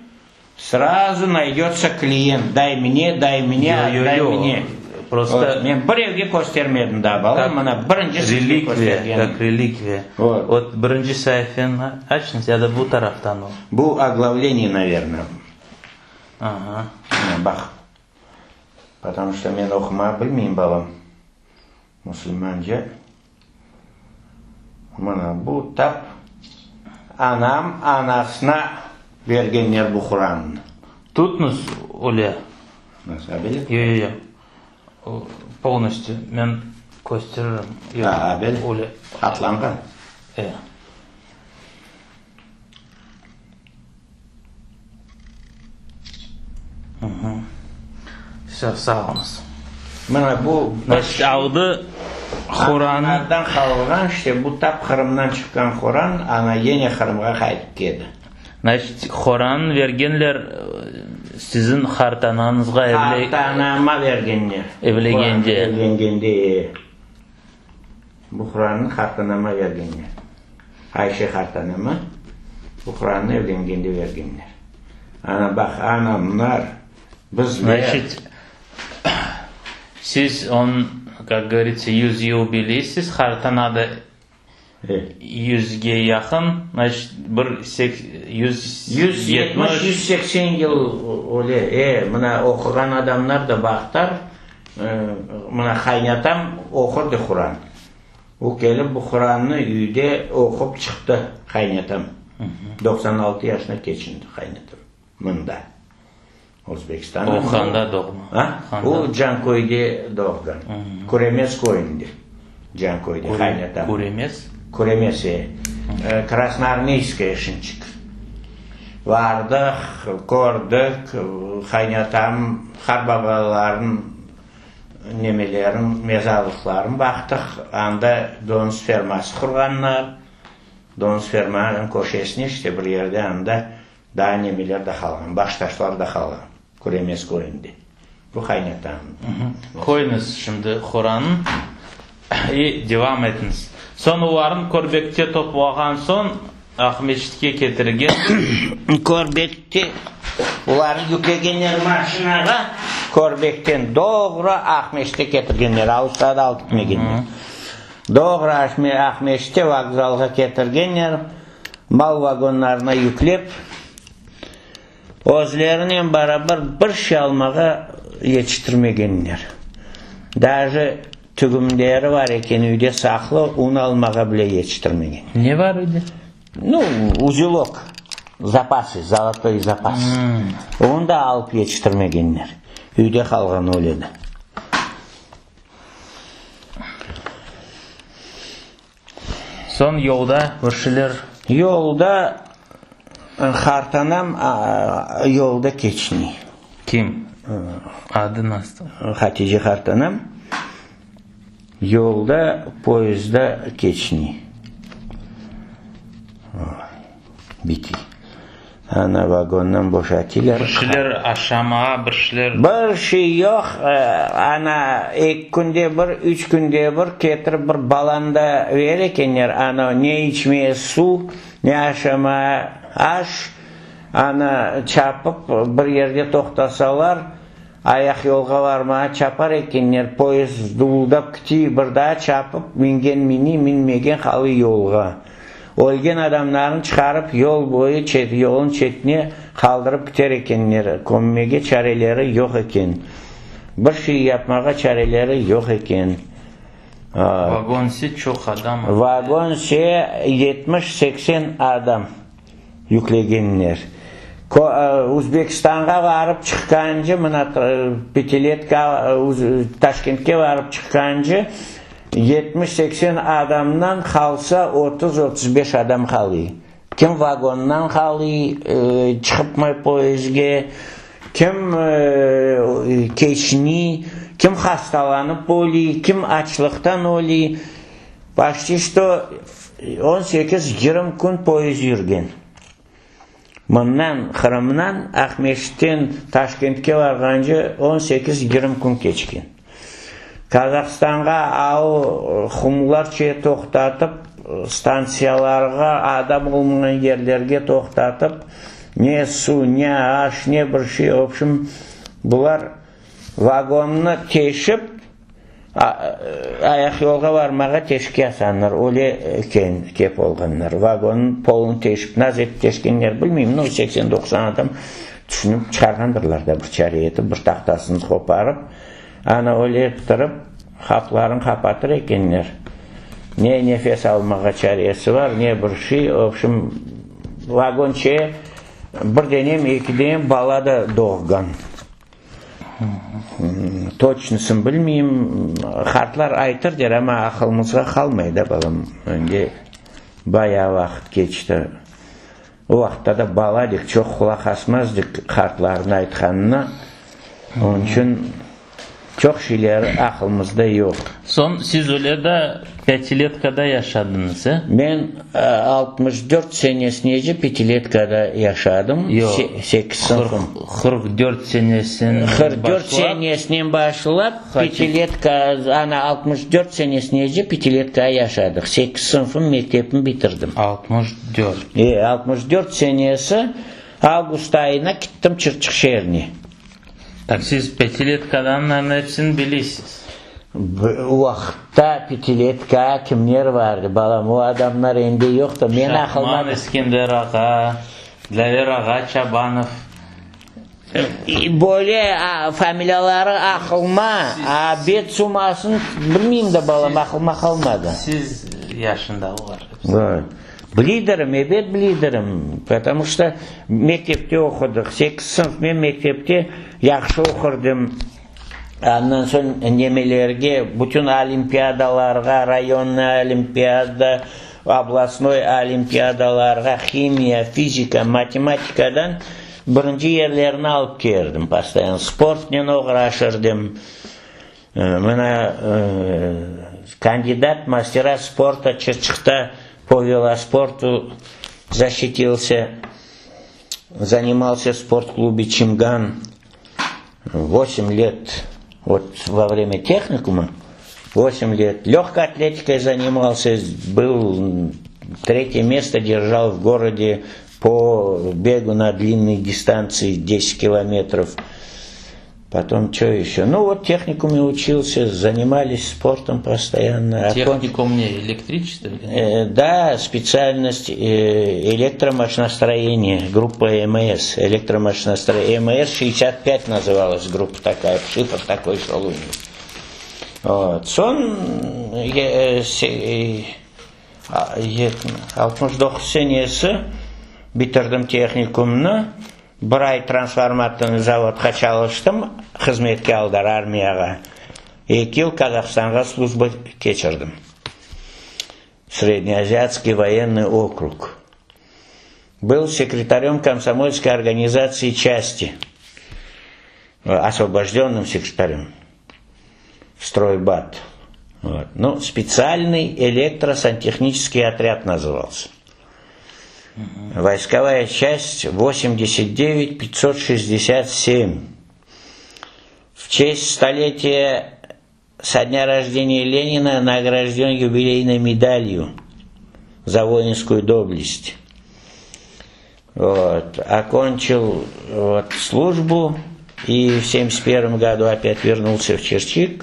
srazu naydötsa kliyent, day mne, day mne, otday mne. Prosto Men bir evge köstermedim daa, balam, mına birinci sizge köstergenim. Kak relikviya. Vot birinci saifeni açıñız ya da bu taraftan o. Bu oglavleniye, naverno. Aha. Mına baq. Potomu çto men oqumağa bilmeyim, balam, musulmanca. Mına bu tap anam anasına bergenler bu Qurannı. Tutñız öyle. Nasıl, böyle? Yoq, yoq, yoq. Polnostyu men kösteririm. A, böyle? Öyle. Qatlanğan? E. Vse, sağ oluñız. Mına bu Aldı Quran. Analardan qalğan, işte bu tap Qırımdan çıqqan Quran, ana yene Qırımğa qaytıp keldi. Значит, Quran bergenler siziñ qartanañızğa evle. Qartanama bergenler. Evlengende. Evlengende, e. Bu Qurannı qartanama bergenler. Ayşe qartanama bu Qurannı evlengende bergenler. Ana, baq, anamlar, bizler. Значит, siz on, kak govoritsya, yüz yıl bilesiz, qartana da. Yüzge yaqın, znaçit, bir yüz 170, 180 yıl öyle. E, mına oquğan adamlar da baqtar, mına qaynatam oqurdı Quran. O kelip bu Qurannı üyde oqup çıqtı qaynatam. 96 yaşına keçindi qaynatam mında. Özbekistanda. O handa doğma. A? O Canköyde doğğan. Küremez köyünde. Canköyde qaynatam. Küremez? Küremez, e. Krasnoarmeyskaya şimçik. Vardıq, kördik, qaynatam, qartbabalarnıñ nemelerin, mezarlıqların baqtıq. Anda doñuz ferması qurğanlar. Doñuz fermanıñ köşesine, işte, bir yerde anda Daa nemeler de qalğan, baştaşlar da qalğan Küremez köyünde. Bu qaynatam. Qoyuñız şimdi Quranı i devam etiñiz. Soñ olarnı Körbekte toplağan soñ Aqmescitke ketirgen. Körbekte olarnı yüklegenler maşinağa, Körbekten doğru Aqmescitke ketirgenler, Alustada alıp ketmegenler. Doğru Aqmescitte vokzalğa ketirgenler. Mal vagonlarına yüklep, özlerinen beraber bir şey almağa yetiştirmegenler. Daje tügümleri bar eken üyde saqlı, onı almağa bile yetiştirmegen. Ne bar üyde? Nu, uzelok, zapası, zolotoy zapas. Onı da alıp yetiştirmegenler. Üyde qalğan öyle de. Soñ yolda bir şeyler. Yolda qartanam yolda keçiniy. Kim? Adı nasıl? Hatice qartanam yolda poyezdda keçiniy. Bitiy. Ana vagondan boşatilar. Bir şeyler aşamağa, bir şeyler. Bir şey yoq. Ana eki künde bir, üç künde bir ketirip bir balanda ber ekenler. Ana ne içmeye suv, ne aşamağa aş. Ana çapıp bir yerde toqtasalar, ayaqyolğa varmağa çapar ekenler. Poyezd duvuldap kitiy, bir daa çapıp mingen miniy, minmegen qalıy yolğa. Ölgen adamlarnı çıqarıp, yol boyu yolun çetine qaldırıp kiter ekenler, kömmege çareleri yoq eken. Bir şey yapmağa çareleri yoq eken. Vagonse çoq adam. Vagonse 70-80 adam yüklegenler. Özbekistanğa varıp çıqqance, mına Pâtiletka, Taşkentke varıp çıqqance, 70-80 adamdan qalsa 30-35 adam qalıy. Kim vagondan qalıy, çıqıpmay poyezdge, kim keçiniy, kim hastalanıp öliy, kim açlıqtan öliy. Poçti çto on sekiz, yigirmi kün poyezd yürgen. Mından, Qırımdan Aqmescitten Taşkentke varğance on sekiz, yigirmi kün keçken. Qazahstanğa au qumlarçe toqtatıp, stantsiyalarğa, adam olmağan yerlerge toqtatıp, ne suv, ne aş, ne bir şey, vobşem, bular vagonnı teşip, Ayaqyolğa varmağa teşik yasanlar, öyle kep olğanlar. Vagonnıñ polunı teşip, naz etip teşkenler, bilmeyim, no, 80-90 adam tüşünip çıqarğandırlar da bir çare etip, bir tahtasını qoparıp, ana öyle ettirip, qapılarını qapatır ekenler. Ne nefes almağa çaresi bar, ne bir şey, vobşem, vagonçe bir denem, eki denem bala da doğğan. Toçnosını bilmeyim, qartlar aytır der, amma aqılımızğa qalmay da, balam, endi bayağı vaqıt keçti. O vaqıtta da bala edik, çoq qulaq asmaz edik qartlarnıñ aytqanına, onıñ içün çoq şeyler aqılımızda yoq. Soñ siz öyle de Pâtiletkada yaşadıñız, e? Men 64 senesinece Pâtiletkada yaşadım, Yoq, sekiz sınıfım. 44 senesinen 44 senesinen başlap, Pâtiletka, ana, 64 senesinece Pâtiletkada yaşadıq. Sekiz sınıfım mektepni bitirdim. 64. E, 64 senesi avgust ayına kittim Çırçıq şeerine. Tak siz Pâtiletkadanıñ hepsini bilesiz. O vaqıtta pâtiletka kimler vardı, balam, o adamlar endi yoqtır. Men aqılma... Şahman Eskender ağa, Dlâver ağa Çabanov. Böyle familiyaları aqılma, a bet sumasını bilmeyim de, balam, aqılma qalmadı. Siz yaşında olar hepsi. Bilidirim, ebet bilidirim, potomu çto mektepte oqudıq, sekiz sınıf men mektepte yahşı oqurdım. Andan soñ nemelerge, bütün olimpiadalarğa, rayonnıy olimpiada, oblastnoy olimpiadalarğa himiya, fizika, matematikadan birinci yerlerni alıp keldim postoyanno. Sportnen oğraşırdım. Mına, kandidat mastera sporta Çırçıqta po velosportu zaşitilsâ, zanimalsâ v sport klubi Çimgan. Vosem let, vot vo vremâ tehnikuma, vosem let lögkoy atletikой zanimalsâ, byl tretye mesto derjal v gorode po begу na dlinnıy distantsii deset kilometrov. Potom ço eşço? Nu, vot tehnikume uçilsâ, zanimalis sportom postoyanno. Tehnikum ne, elektriçestvo? Da, spetsialnost elektromaşinostroyeniye, gruppa EMS, elektromaşinostroyeniye, EMS şeşdesât pât nazıvalas gruppa takaya, şifr takoy şol u neh. Vot, soñ 69 senesi bitirdim tehnikumnı, bir ay transformatornıy zavodqa çalıştım, hızmetke aldılar armiyağa, eki yıl Kazahstanğa slujba keçirdim. Sredneaziatskiy voyennıy okrug. Byl sekretaröm komsomolskoy organizatsii çasti, osvobojdönnım sekretaröm, stroybat. Vot. Nu, spetsialnıy elektrosantehniçeskiy otryad nazıvalsâ. Voyskovaya çast 89 567. V çest stoletiya Со dnâ rojdeniya Lenina nagrajdön yubileynoy medalyu za voinskuyu doblest. Vot. Okonçil, vot, slujbu i v semdesât pervom godu opât vernulsâ v Çirçik.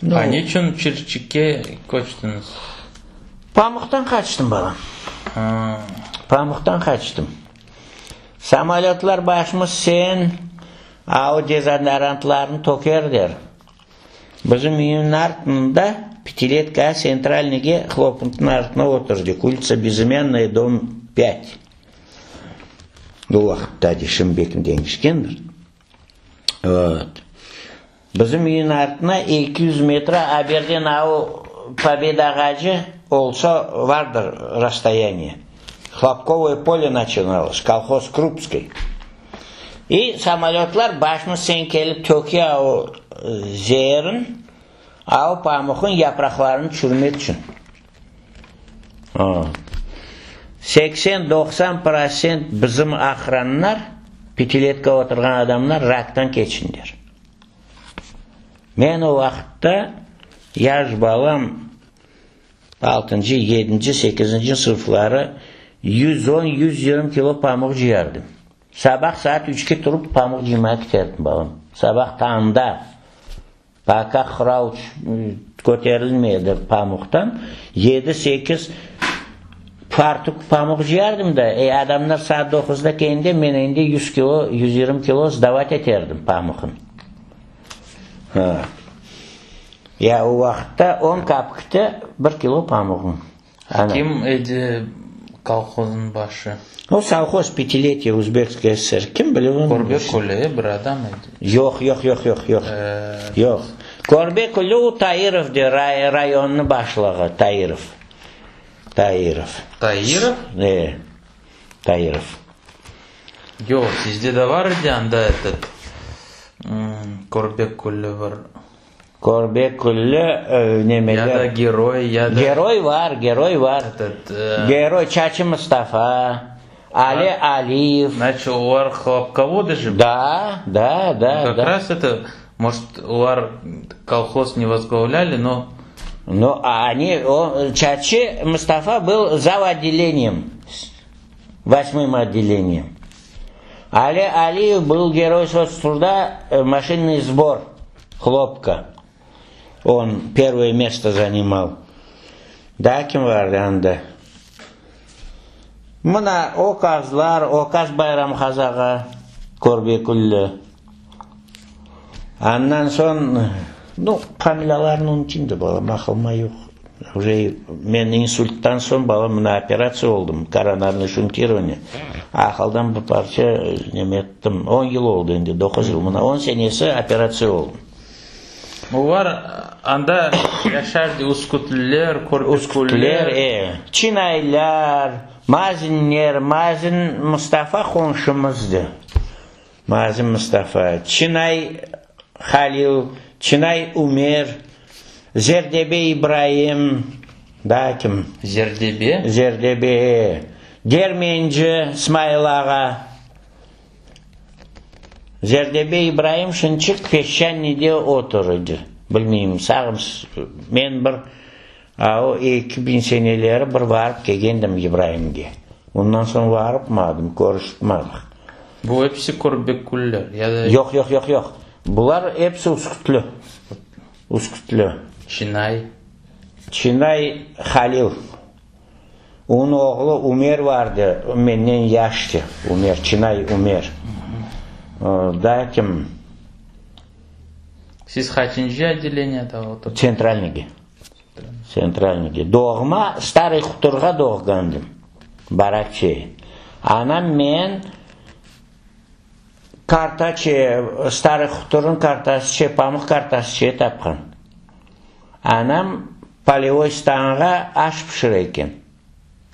Nu, A neçün Çirçikke köçtiñiz? Pamuqtan qaçtım, balam. Pamuqtan qaçtım. Samolötlar başımız sen A o dezodorantlarnı tökerler. Bizim üyniñ artında pâtiletka tsentralnıyge hlopnıñ artına oturdık, ulitsa Bezımânnaya, dom pât. O vaqıtta de, şimdi belki deñişkendir. Vot. Bizim üyniñ artına 200 metre a berden a o Pobeda ağacı olsa vardır rasstoyaniye. Hlopkovoye pole naçınalos, kolhoz Krupskıy. İ samolötlar başımızsen kelip töke a o zeerin, a o pamuqın yapraqlarını çürmek içün. 80, 90 prosent bizim aqranlar, pâtiletka oturğan adamlar raktan keçinler. Men o vaqıtta yaş balam, altıncı, yedinci, sekizinci sınıfları 110, 120 kilo pamuq cıyardım. Sabah saat üçke turıp pamuq cıymağa kiterdim, balam. Sabah tañda, poka qırav köterilmedi pamuqtan, yedi, sekiz fartuk pamuq cıyardım da, e, adamlar saat doquzda kelgende men endi 100 kilo, 120 kilo sdavat eterdim pamuqnı. Ha. Ya o vaqıtta on kapikti bir kilo pamuğıñ. Ana. Kim edi kolhoznıñ başı? O sovhoz Pâtiletiya Uzbekskaya SSR. Kim bile onı? Körbekülli bir adam edi. Yoq, yoq, yoq, yoq, yoq. Yoq. Körbekülli o Tairov de, rayonnıñ başlığı Tairov. Tairov. Tairov? E, Tairov. Yoq, sizde de var edi anda etot, Körbekülli bir. Körbekülli nemeler. Ya da geroy, ya da. Geroy var, geroy var. Geroy Çaçi Mustafa, Ali Aliyev. Значит, olar hlopkovodı же? Da, da, da. Как раз это, может, olar kolhoz ne vozglavlyali, no. No, oni, o, Çaçi Mustafa был зав. Otdeleniем, восьмым otdelением. Ali Aliyev был герой соцтруда, машинный сбор хлопка. On pervoye mesto zanimal. Daa kim vardı anda? Mına Okazlar, Okaz Bayramhaz ağa, Körbekülli. Andan soñ, nu, familiyalarını unutayım da, balam, aqılıma yoq. Uje men insulttan soñ, balam, mına operatsiya oldım, koronarnıy şuntirovaniye. Aqıldan bir parça neme ettim. On yıl oldı endi, doquz yıl, mına on senesi operatsiya oldım. Olar anda yaşardı, Üskütlüler, Körpeküller. Üskütlüler, e. Çinaylar, Mazinler, Mazin Mustafa qonşumızdı. Mazin Mustafa, Çinay Halil, Çinay Ümer, Zerdebe İbraim, daa kim? Zerdebe? Zerdebe, e. Dermenci Smail ağa. Zerdebe İbraim şınçıq Peşçannide otur edi. Bilmeyim, sağım, men bir a o 2000 seneleri bir varıp kelgendim İbraimge. Ondan soñ varıpmadım, körüşipmadıq. Bu episi Körbeküller ya da. Yoq, yoq, yoq, yoq. Bular episi Üskütlü. Üskütlü. Çinay. Çinay Halil. Onıñ oğlu Ümer vardı, menden yaştı, Ümer, Çinay Ümer. Daa kim? Siz qaçıncı otdeleniyada oturdınız? Tsentralniyge. Tsentralniyge. Doğma Starıy Hutorğa doğğandım, Barakçe. Anam men kartaçe, Starıy Hutornıñ kartasıçe, pamuq kartasıçe tapqan. Anam polevoy stanğa aş pişire eken,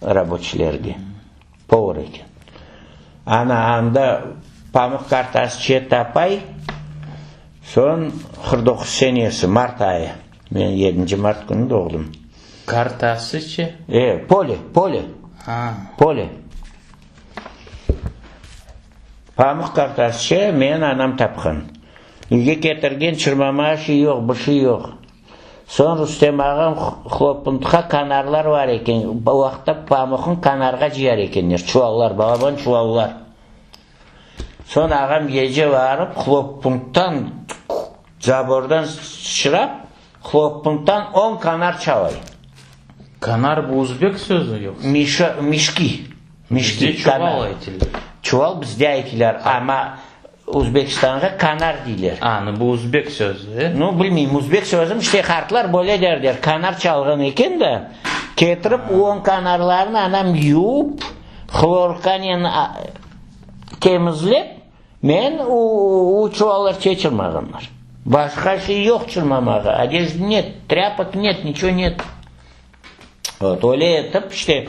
raboçilerge, povar eken. Ana anda pamuq kartasıçe tapay, soñ 49 senesi, mart ayı, men yedinci mart künü doğdım. Kartasıçe? E, pole, pole, pole. Pamuq kartasıçe meni anam tapqan. Üyge ketirgen çırmama şey yoq, bir şey yoq. Soñ Rustem ağam Hlopuntqa kanarlar bar eken, o vaqıtta pamuqnı kanarğa cıyar ekenler, çuvallar, balaban çuvallar. Soñ ağam gece barıp Hlopunttan zabordan sıçrap, Hlopunttan on kanar çalay. Kanar bu özbek sözü yoqsa? Mişa, mişki. Mişki, Bizde çuval aytilar. Çuval bizde aytilar, amma Özbekistanğa kanar deyler. A, nu bu özbek sözü, e? Nu, bilmeyim, özbek sözüm, işte qartlar böyle derler, kanar çalğan eken de, ketirip on kanarlarnı anam yuvıp, hlorkanen temizlep, men o çuvallar çeçirmağanlar. Başqa şey yoq çırmamağa, odejda net, trâpok net, niçego net. Vot, öyle etip, işte,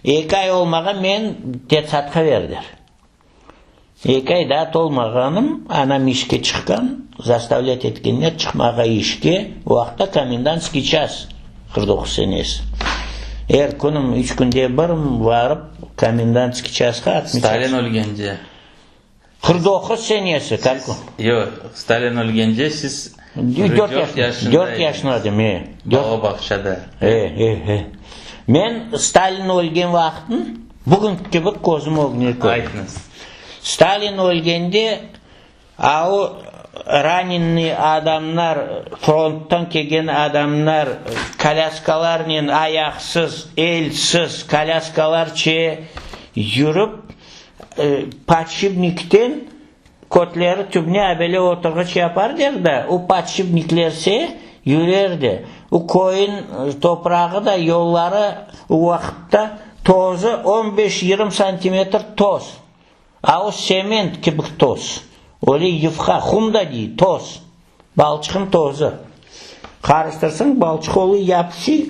eki ay olmağan men detsadqa berdiler. Eki ay daa tolmağanım, anam işke çıqqan, zastavlât etkenler çıqmağa işke, o vaqıtta komendantskiy ças, 49 senesi. Er künüm, üç künde bir barıp komendantskiy çasqa atmiçat. Stalin ölgence. 49 senesi, Siz, yoq, Stalin ölgence siz dört yaşında Dört yaşında edim, e. Bala bağçada. E, e, e. Men Stalin ölgen vaqıtın, bugün kibi közüm ögüne körüne. Aytıñız. Stalin ölgende, a o ranenıy adamlar, fronttan kelgen adamlar kolâskalarnen, ayaqsız, elsiz, kolâskalarçe yürip, Podşipnikten kötleri tübüne avele oturğıç yapar der da, o podşipniklerse yürerdi. O köyün toprağı da, yolları o vaqıtta tozu on beş, yigirmi santimetr toz. A o sement kibi toz. Öyle yufqa, qum da dey, toz. Balçıqnıñ tozu. Qarıştırsıñ, balçıq oluy, yapışıy,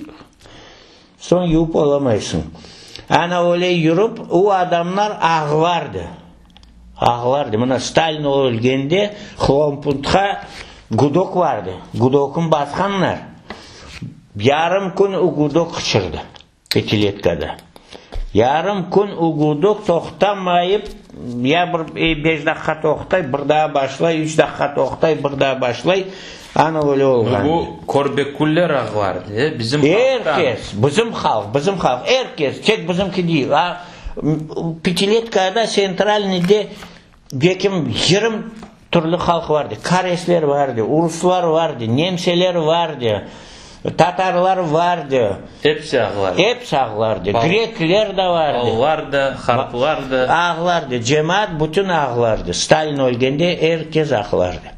soñ yuvıp olamaysıñ. Ana öyle yürip, o adamlar ağlardı. Ağlardı. Mına Stalin ölgende Hlompuntqa gudok vardı. Gudoknı basqanlar. Yarım kün o gudok qıçırdı. Pâtiletkada. Yarım kün o gudok toqtamayıp, ya bir beş daqqa toqtay, bir daa başlay, üç daqqa toqtay, bir daa başlay, ana öyle olğan. Bu Körbeküller ağlardı, e, bizim halqtan. Er kes, bizim halq, bizim halq, er kes, tek bizimki değil. A, Pâtiletkada, Tsentralnıйde, belkim, yigirmi. türlü halq vardı. Koreysler vardı, uruslar vardı, nemseler vardı, tatarlar vardı. Episi ağlardı. Episi ağlardı. Grekler de vardı. Balalar da, qartlar da. Ağlardı. Cemaat bütün ağlardı. Stalin ölgende er kes ağlardı.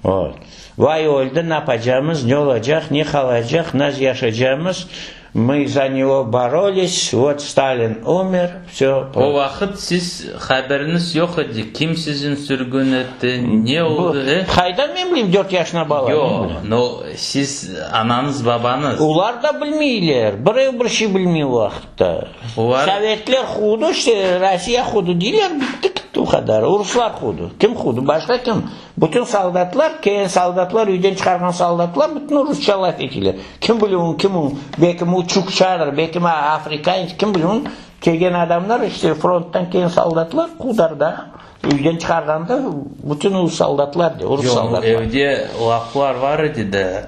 Vot. Vay öldi, napacamız, ne olacaq, ne qalacaq, naz yaşacamız, mı za nego borolis, vot Stalin umer, vsö. O vaqıt siz haberiñiz yoq edi, kim siziñ sürgün etti, ne oldı, e? Qaydan men bileyim, dört yaşına bala, Yoq, no, siz, anañız, babañız. Olar da bilmeyler, birev bir şey bilmey o vaqıtta. Olar. Sovetler qudı, işte, Rossiya qudı deyler, bitti, kitti o qadar. Ruslar qudı. Kim qudı? Başqa kim? Bütün soldatlar, kelgen soldatlar, üyden çıqarğan soldatlar bütün rusça laf eteler. Kim bile onı, kim o, belkim o çukçadır, belkim afrikanets, kim bile onı, kelgen adamlar, işte, fronttan kelgen soldatlar, qudarda, üyden çıqarğanda bütün o soldatlar, de, rus soldatlar. Yoq, evde laflar var edi de,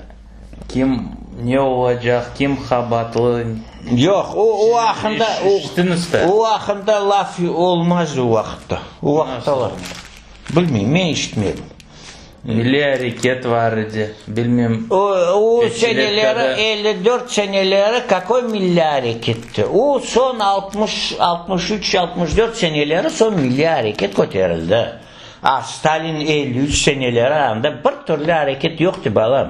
kim, ne olacaq, kim qabaatlı? Yoq, o, o aqqında, o aqqında laf olmaz o vaqıtta, o vaqıtta laf. Bilmeyim, men işitmedim. Milliy areket var edi, bilmem. O, o seneleri, 54 seneleri kakoy milliy areketti? O soñ 60, 63, 64 seneleri soñ milliy areket köterildi. A Stalin 53 seneleri anda bir türlü areket yoqtı, balam.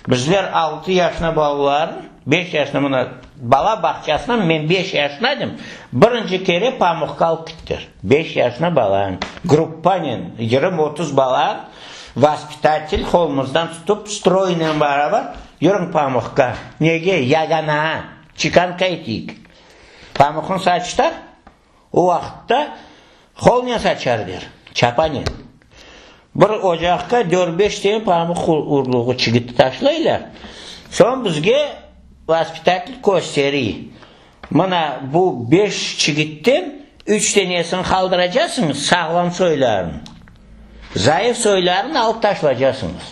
Bizler altı yaşına balaların, beş yaşına mına bala bağçasına men beş yaşına edim, birinci kere pamuqqa alıp kettiler. Beş yaşına balan, gruppanen, 20-30 bala, vaspitatel qolumızdan tutıp, stroynen beraber yürüñ pamuqqa. Nege? Yaganağa, çikanka eteyik. Pamuqnı saçtıq, o vaqıtta qolnen saçar der, çapanen. Bir ocaqqa dört-beş tane pamuq urluğı çigit taşlaylar. Soñ bizge vaspitatel kösteriy. Mına bu beş çigitten üç tanesini qaldıracasıñız, sağlam soylarını. Zayıf soylarını alıp taşlacasıñız.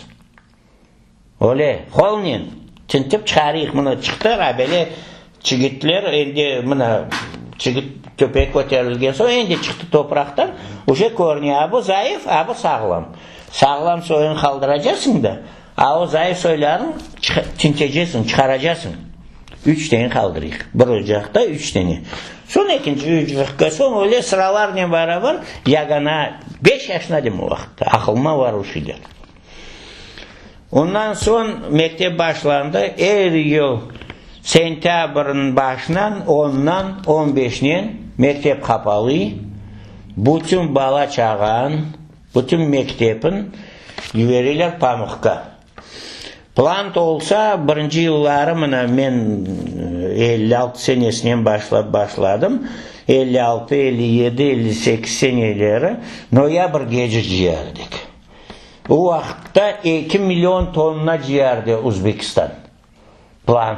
Öyle, qolnen tintip çıqarıyıq. Mına çıqtı, abele çigitler endi mına çigit töpege köterilgen soñ endi çıqtı topraqtan, uje körüne, a bu zayıf, a bu sağlam. Sağlam soyunı qaldıracasıñ da, A o zayıf soylarnı tintecesiñ, çıqaracasıñ. Üç tane qaldırıyıq. Bir ocaqta üç tane. Soñ ekinci ocaqqa, soñ öyle sıralarnen beraber yagana, beş yaşında edim o vaqıtta, aqılıma bar o şeyler. Ondan soñ mektep başlandı, er yıl sentâbrniñ başınan, ondan, on beşinen mektep qapalı, bütün bala-çağan, Bütün mektepin yibereler pamuqqa. Plan tolsa, birinci yılları mına men 56 senesinen başlap başladım, 56, 57, 58 seneleri noyabrgece cıyardık. O vaqıtta eki million tonna cıyardı Özbekistan. Plan,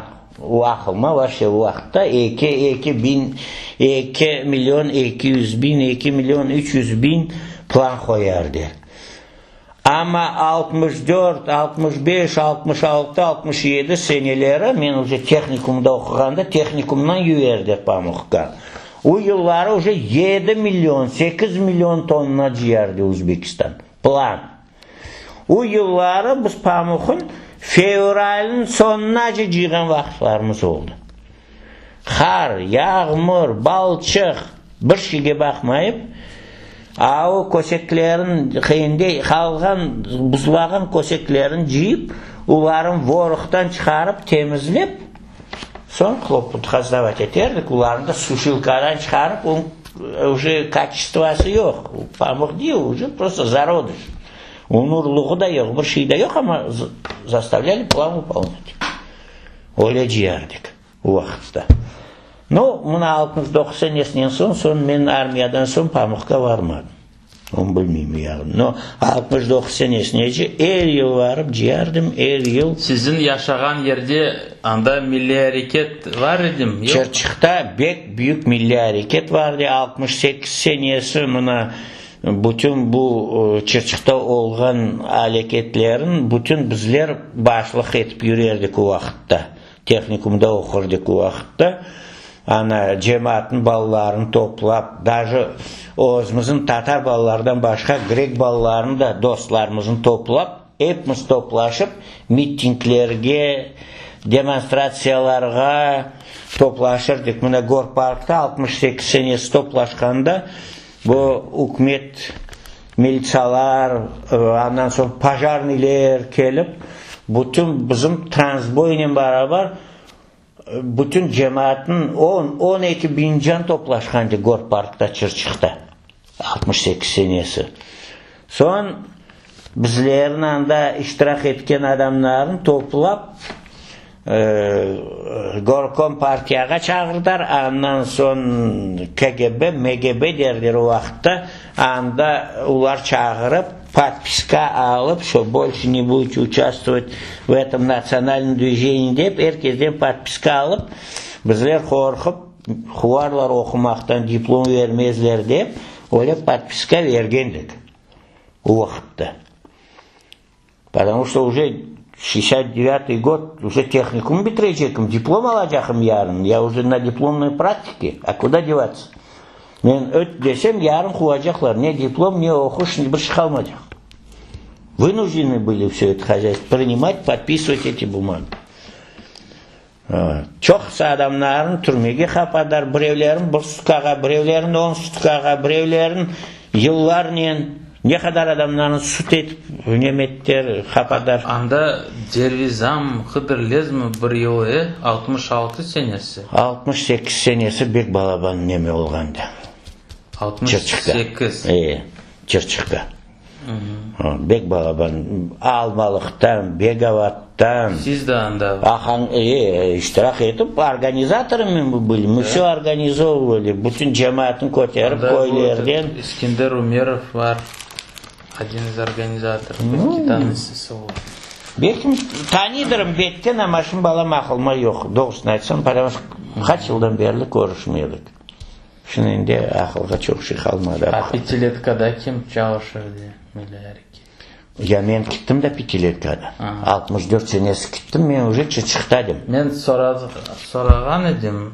o aqılma vapşe o vaqıtta eki, eki biñ, eki million 200 biñ, eki million 300 biñ plan qoyardı. Amma 64, 65, 66, 67 seneleri men uje tehnikumda oquğanda tehnikumdan yiberdik pamuqqa. O yılları uje yedi million, sekiz million tonna cıyardı Özbekistan. Plan. O yılları biz pamuqın fevralniñ soñunace cıyğan vaqıtlarımız oldı. Qar, yağmur, balçıq, bir şeyge baqmayıp, a o köseklerin qıyında qalğan, buzlağan köseklerin cıyıp, oların voruqtan çıqarıp, temizlep, soñ hloputqa sdavat eterdik, olarnı da suşilkadan çıqarıp, onıñ uje kaçestvası yoq, pamuq değil, uje prosto zarodış. Onıñ urluğı da yoq, bir şey de yoq, amma zastavlyali plan vıpolnât. Öyle cıyardık o vaqıtta. Nu, mına 69 senesinen soñ, soñ men armiyadan soñ pamuqqa varmadım. Onı bilmeyim uyağını. No, 69 senesinece er yıl varıp cıyardım, er yıl. Siziñ yaşağan yerde anda milliy areket var idimi, yoqmı? Çırçıqta bek büyük milliy areket vardı. 68 senesi mına bütün bu Çırçıqta olğan aleketlerin bütün bizler başlıq etip yürerdik o vaqıtta. Tehnikumda oqurdık o vaqıtta. Ana, cemaatnıñ balalarını toplap, daje özümizniñ tatar balalardan başqa grek balalarını da dostlarımıznı toplap, epimiz toplaşıp, mitinglerge, demonstratsiyalarğa toplaşırdık. Mına Gorparkta 68 senesi toplaşqanda bu ükümet, militsalar, andan soñ pojarnıyler kelip, bütün bizim transboynen beraber Bütün cemaatnıñ on, 12 biñcan toplaşqan edi Gorparkta, Çırçıqta, 68 senesi. Soñ bizlerni anda iştirak etken adamlarnı toplap, Gorkom partiyağa çağırdılar, andan soñ KGB, MGB derler o vaqıtta, anda olar çağırıp, Podpiska alıp, şo bolşe ne budete uçastvovat v etom natsionalnom dvijeniyi dep, er kezden podpiska alıp, bizler qorqıp, quvarlar oqumaqtan, diplom vermezler dep, öyle podpiska bergendik o vaqıtta. Potomu çto uje şestdesât devyâtıy god, uje tehnikum bitirecegim, diplom alacaqım yarın, ya uje na diplomnoy praktike, a kuda devatsa? Men öt desem, yarın quvacaqlar, ne diplom, ne oquş, bir şey qalmaycaq. Vınujdenı bıli vse eto hozâystvo prinimat, podpisıvat eti bumagi. Çoqusı adamlarnı türmege qapadılar, birevlerin bir sutkağa, birevlerin on sutkağa, birevlerin yıllarnen, ne qadar adamlarnı sud etip nemettiler, qapadılar. Anda Dervizam, Hıdırlezmi bir yıl, e, 66 senesi? 68 senesi bek balaban neme olğandı. 68. E, Çırçıqta. Bek balaban. Almalıqtan, Begovattan. Siz de anda. Ahan, e, iştirak etip, organizatorами мы были, мы все организовывали. Bütün cemaatnı köterip köylerden. İskender Umerov bar, один iz organizatorov, belki tanıysız o. Belki tanıydırım betten, amma şimdi balam aqılıma yoq, doğrusını aytsam, потому что qaç yıldan berli körüşmedik. Şimdi endi aqılğa çoq şey qalmadı. A pâtiletkada kim çalışırdı, milliy areket? Ya men kittim da pâtiletkada. 64 senesi kittim, men uje Çırçıqta edim. Men sorağan edim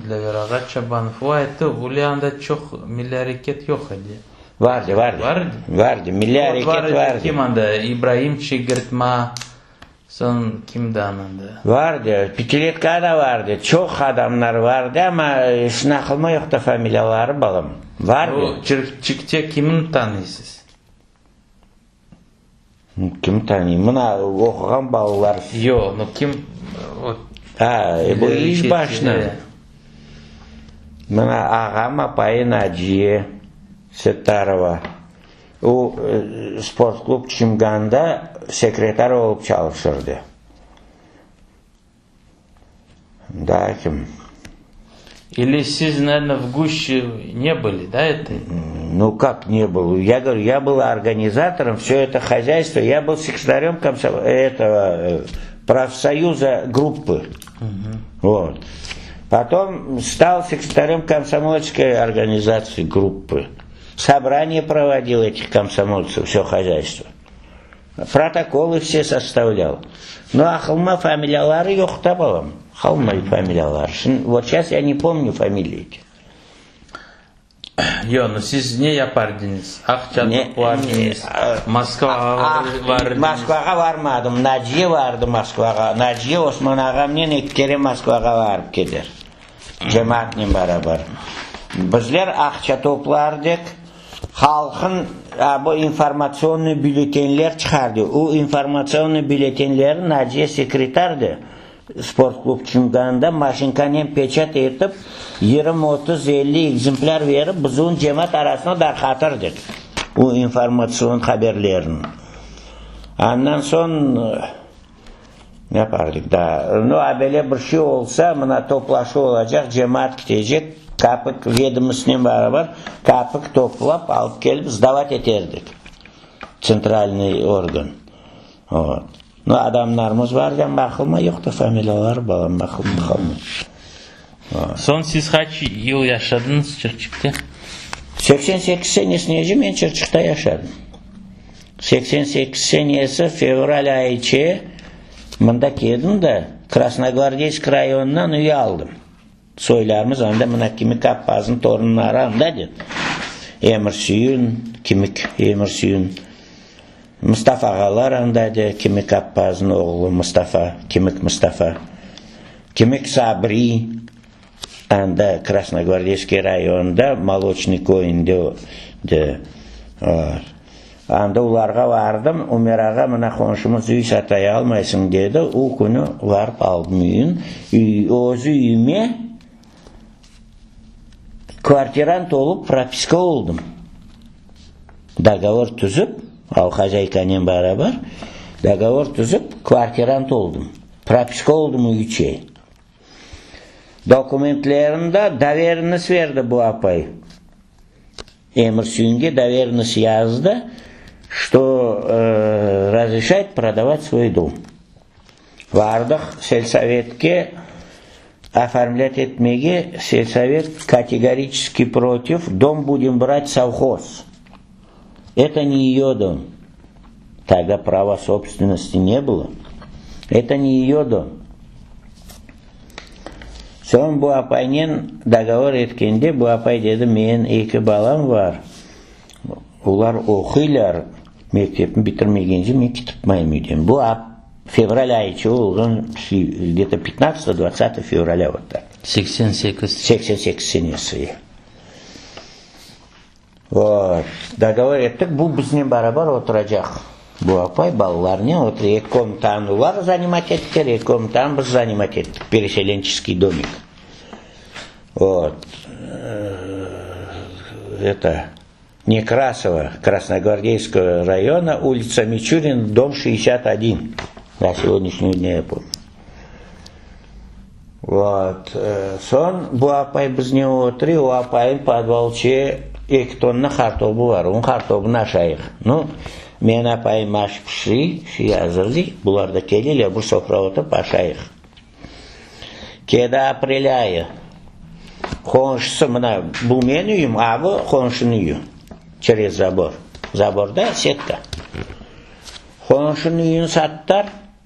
Dlâver ağa Çabanov, o ayttı, öyle anda çoq milliy areket yoq edi. Vardı, vardı. Var edi? Vardı, milliy areket vardı. Kim anda? İbraim Çigirtma, soñ kim daa anda? Vardı, pâtiletka da vardı, çoq adamlar vardı, amma şimdi aqılıma yoq da familiyaları, balam. Vardı. Bu Çirçikte kimni tanıysız? Kim tanıyım? Mına oquğan balalar. Yoq, no kim? A, bu iş başına. Mına ağam apayı Naciye Settarova. O, sport klub Çimganda sekretar olıp çalışırdı. Daa kim? Ili siz, naverno, v guще ne были, da, eto? Nu, kak ne был? Я говорю, я был организатором, все это хозяйство, я был секретарем комсом... этого профсоюза группы. Вот. Потом стал секретарем комсомольской организации группы. Собрание проводил этих комсомольцев, все хозяйство. Протоколы все составлял. Но aqılıma familiyaları yoq da balam. Qalmay familiyaları. Şimdi, вот сейчас я не помню фамилии эти. Yoq, no siz ne yapardıñız? Aqça toplardıñız, Moskvağa bardıñız. Moskvağa barmadım. Naciye bardı Moskvağa. Naciye Osman ağamnen eki kere Moskvağa barıp keter. Cemaatnen beraber. Bizler aqça toplardıq. Halqın bu informatsionnıy bülletenler çıqardı. O informatsionnıy bülletenlerni Naciye sekretardı. Sport klub Çimganda maşinkanen peçat etip, 20, 30, 50 ekzemplâr berip, biz onı cemaat arasına darqatırdıq, o informatsion haberlerni. Andan soñ ne yapardıq daa? Nu, a böyle bir şey olsa, mına toplaşuv olacaq, cemaat ketecek, kapik vedomostnen beraber kapik toplap alıp kelip sdavat eterdik, tsentralnıy organ. Vot. Nu, adamlarımız bar edi, amma aqılma yoq da familiyaları, balam, aqılma qalmay. Soñ siz qaç yıl yaşadıñız Çırçıqta? 88 senesinece men Çırçıqta yaşadım. 88 senesi fevral ayıçe mında keldim da. Krasnogvardeysk rayonından üy aldım. Soylarımız anda mına Kimik Appaz'nıñ torunları anda dep. Emir Süyün, Kimik Emir Süyün, Mustafa ağalar anda de, Kimik Appaz'nıñ oğlu Mustafa, Kimik Mustafa, Kimik Sabri anda Krasnogvardeyskiy rayonında Moloçnıy köyünde de. Anda olarğa vardım, Ümer ağa, mına qonşumız üy satay almaysıñ, dedi. O künü varıp aldım üyün. Üy, özü üyüme kvartirant olıp propiska oldım. Dogovor tüzip, al hozâykanen beraber dogovor tüzip kvartirant oldım. Propiska oldım üyçe. Dokumentlerini de doverennost berdi bu apay. Emir Süyünge doverennost yazdı, çto razreşayet prodavat svoy dom. Vardıq selsovetke oformlât etmege, selsovet kategoriçeski protiv, dom budem brat sovhoz. Eto ne eyo dom. Togda prava sobstvennosti ne bylo. Eto ne eyo dom. Soñ bu apaynen dogovor etkende, bu apay dedi, menim eki balam bar, olar oquylar, mektepni bitirmegence men kitipmayım üyden. Bu fevral ayıçı olğan, gde-to pyatnadtsatogo, dvadtsatogo fevralâ vot tak. 88. 88 senesi. Vot, dogovor ettik, bu biznen beraber oturacaq. Bu apay balalarnen otura, eki komnatanı olar zanimat ettiler, eki komnatanı biz zanimat ettik, pereselençeskiy domik. Vot, eto, Nekrasova, Krasnogvardeyskogo rayona, ulitsa Miçurina, dom 61, na segodnâşnıy dne ya pomnü. Vot, soñ bu apay biznen oturuy, o apayın podvalçe eki tonna qartobı bar, onıñ qartobını aşayıq. Nu, menim apayım aş pişiriy, şey azırlıy, bular da keleyler, bir sofra oturıp aşayıq. Kedi aprel ayı, qonşusı, mına, bu menim üyüm, a bu qonşunıñ üyü, çerez zabor, zaborda setka. Qonşunıñ üyüni sattılar.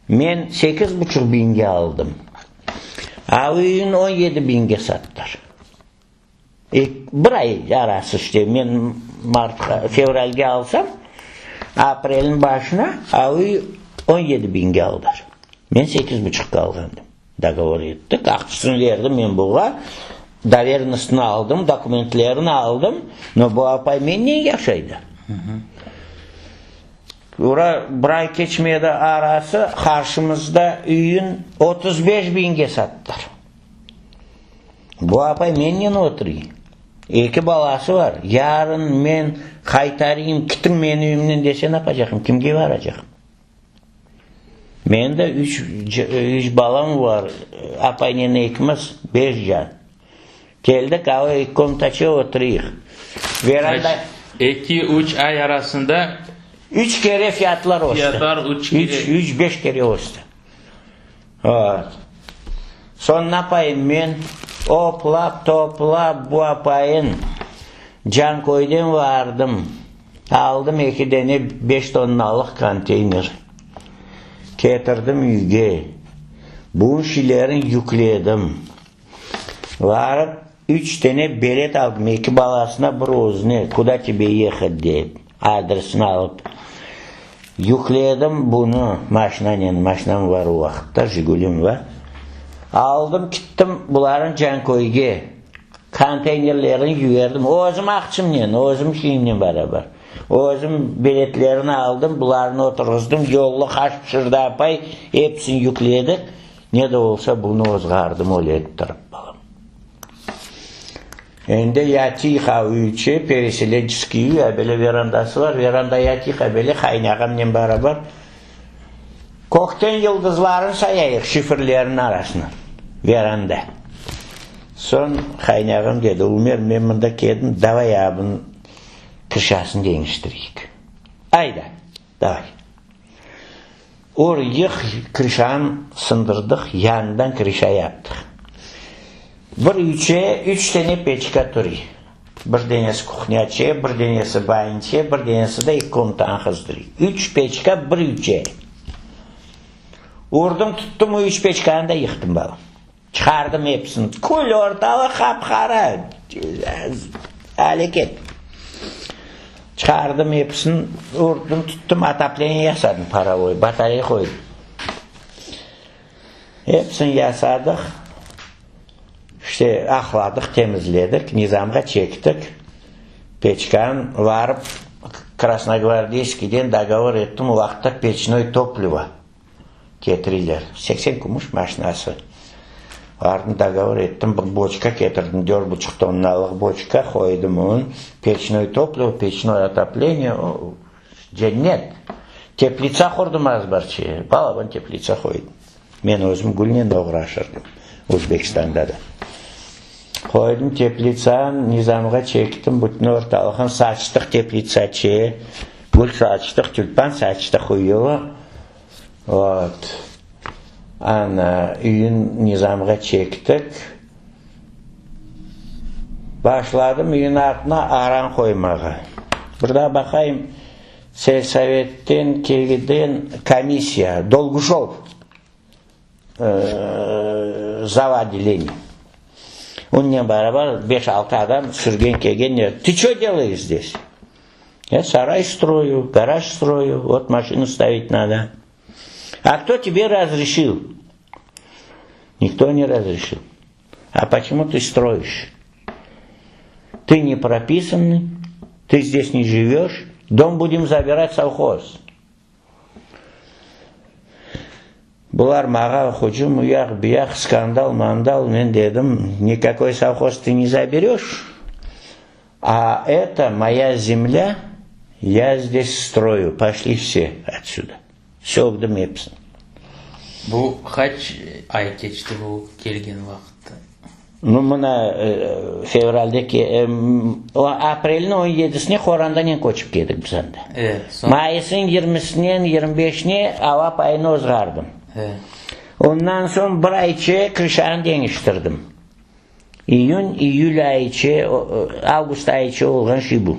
Men sekiz buçuq biñge aldım. A üyün 17 biñge sattılar. Bir ay arası işte, men martqa, fevralge alsam, aprelniñ başına a üy 17 biñge aldılar. Men sekiz buçuqqa alğandım. Dogovor ettik, aqçasını berdim men buğa, doverennostını aldım, dokumentlerini aldım, no bu apay mennen yaşaydı. Ura bir ay keçmedi arası, qarşımızda üyün 35 biñge sattılar. Bu apay mennen oturuy. Eki balası bar. Yarın men qaytarayım, kitiñ menim üyümden dese napacaqım, kimge baracaqım? Menim de üç, üç balam bar, apaynen ekimiz, beş can. Keldik, ava eki komnataça oturıyıq. Veranda... Eki, üç ay arasında... Üç kere fiyatlar östi. Fiyatlar üç kere. Üç, üç, beş kere östi. Vot. Soñ napayım men, oplap, toplap bu apayın Canköyden vardım. Aldım eki dene beş tonnalıq konteyner. Ketirdim üyge. Bunıñ şiylerini yükledim. Varıp, üç dene bilet aldım, eki balasına, bir özüne, kuda tebe yehat dep, adresini alıp. Yükledim bunı maşinanen, maşinam var o vaqıtta, Jigulim var. Aldım, kittim bularnı Canköyge. Konteynerlerini yiberdim. Özüm aqçımnen, özüm şeyimnen beraber. Özüm biletlerini aldım, bularnı oturğızdım. Yollu aş pişirdi apay, episini yükledik. Ne de olsa bunı ozğardım öyle ettirip, balam. Endi yatıyıq av üyçe, pereselençeskiy üy, a böyle verandası bar, veranda yatıyıq, a böyle qaynağamnen beraber kökten yıldızlarnı sayayıq şifirlerniñ arasından, veranda. Soñ qaynağam dedi, Ümer, men mında keldim, davay abınıñ krışasını deñiştireyik. Ayda, davay. Or yıq krişanı sındırdıq, yañıdan krişa yaptıq. Bir üyçe üç dene peçka turiy. Bir denesi kuhnâçe, bir denesi bayınçe, bir denesi de eki komnatanı qızdırıy. Üç peçka bir üyçe. Urdım, tuttım, o üç peçkanı da yıqtım, balam. Çıqardım episini. Kül ortalıq qap-qara. Aleket. Çıqardım episini, urdım, tuttım, otopleniye yasadım parovoy, batareya qoydım. Episini yasadıq. İşte, aqladıq, temizledik, nizamğa çektik. Peçkan varıp, Krasnogvardeyskiyden dogovor ettim, o vaqıtta peçnoy toplivo ketireyler, 80 kümüş maşinası. Vardım, dogovor ettim, bir boçka ketirdim, dört buçuq tonnalıq boçka, qoydım onı, peçnoy toplivo, peçnoy otopleniye, o, cennet. Teplitsa qurdım azbarçıya, balaban teplitsa qoydım. Men özüm gülnen oğraşırdım, Özbekistanda da. Qoydım teplitsanı, nizamğa çektim, bütün ortalıqnı saçtıq teplitsaçe, gül saçtıq, tülpan saçtıq uyulı. Vot. Ana, üyün nizamğa çektik. Başladım üyün artına aran qoymağa. Bir daa baqayım, Selsovetten kelgen komissiya, Dolguşov zav otdeleniye, onnen beraber beş-altı adam sürgen kelgenler, Tı ço delayeş zdes? Ya saray stroyu, garaj stroyu, vot maşinu stavit nado. A kto tebe razreşil? Nikto ne razreşil. A poçemu tı stroiş? Tı ne propisanıy, tı zdes ne jiveş, dom budem zabirat sovhoz. Bular mağa hucum, uyaq, buyaq, skandal, mandal, men dedim, nikakoy sovhoz tı ne zabereş, a eto moya zemlâ, ya zdes stroyu, poşli vse otsüda. Sögdim episini. Bu qaç ay keçti bu kelgen vaqıtta? Nu, mına, fevralde, aprelniñ on yedisine qorandanen köçip keldik biz anda. E, soñ? Mayısnıñ yirmisinen, 25-ne ava payını ozğardım. E. Ondan soñ bir ayçe krışanı deñiştirdim. İyün, iyül ayıçe, avgust ayıçe olğan şey bu.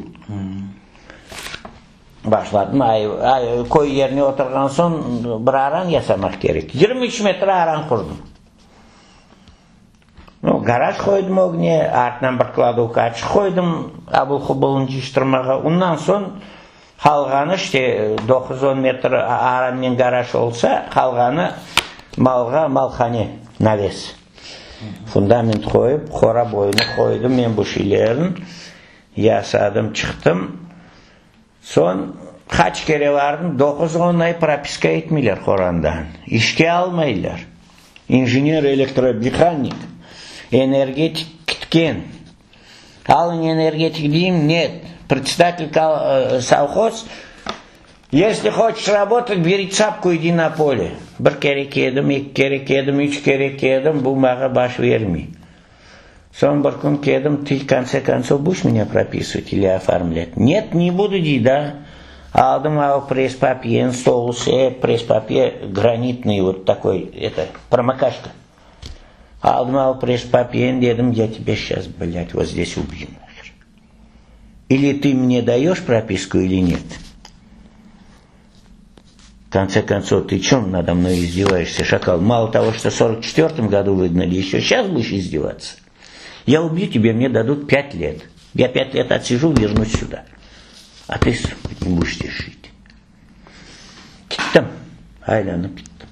Başladım, ay, ay, köy yerine oturğan soñ bir aran yasamaq kerek. 23 metre aran qurdım. Nu, garaj qoydım ögüne, artına bir kladovka açıq qoydım, abul-hubulnı cıyıştırmağa. Ondan soñ qalğanı, işte, doquz-on metr arannen garaj olsa, qalğanı malğa, malhane, naves. Fundament qoyıp, qora boyunı qoydım men bu şeylerni. Yasadım, çıqtım. Soñ qaç kere vardım, doquz-on ay propiska etmeyler qorandan, işke almaylar. İnjener elektromehanik, energetik kitken. Alıñ energetik deyim, net, predsedatel sovhoz, Esli hoçeş rabotat, beri çapku, idi na pole. Bir kere keldim, eki kere keldim, üç kere keldim, bu maña baş vermey. Soñ bir kün keldim, tı kontse kontsov budeş menya propisıvat ili oformlât? Net, ne budu, dey da. Aldım a o press-papyeni, stol üstü, press-papye granitnıy vot takoy, eto, promakaşka. Aldım a o press-papyeni, dedim, ya tebâ şças, blât, vot zdes ubью naher. Ili tı mne dayeş propisku, ili net. V konce kontsov, tı ço nado mnoy izdevaешься, şakal? Malo togo, çto v sorok çetvertom godu vıgnali, eşço şças budeş izdevatся? Ya ubью tebâ, mne dadut pât let. Ya pât let otsijу, vernus süda. A tı, ne budeş zdes jit. Kittim. Aylanıp kittim.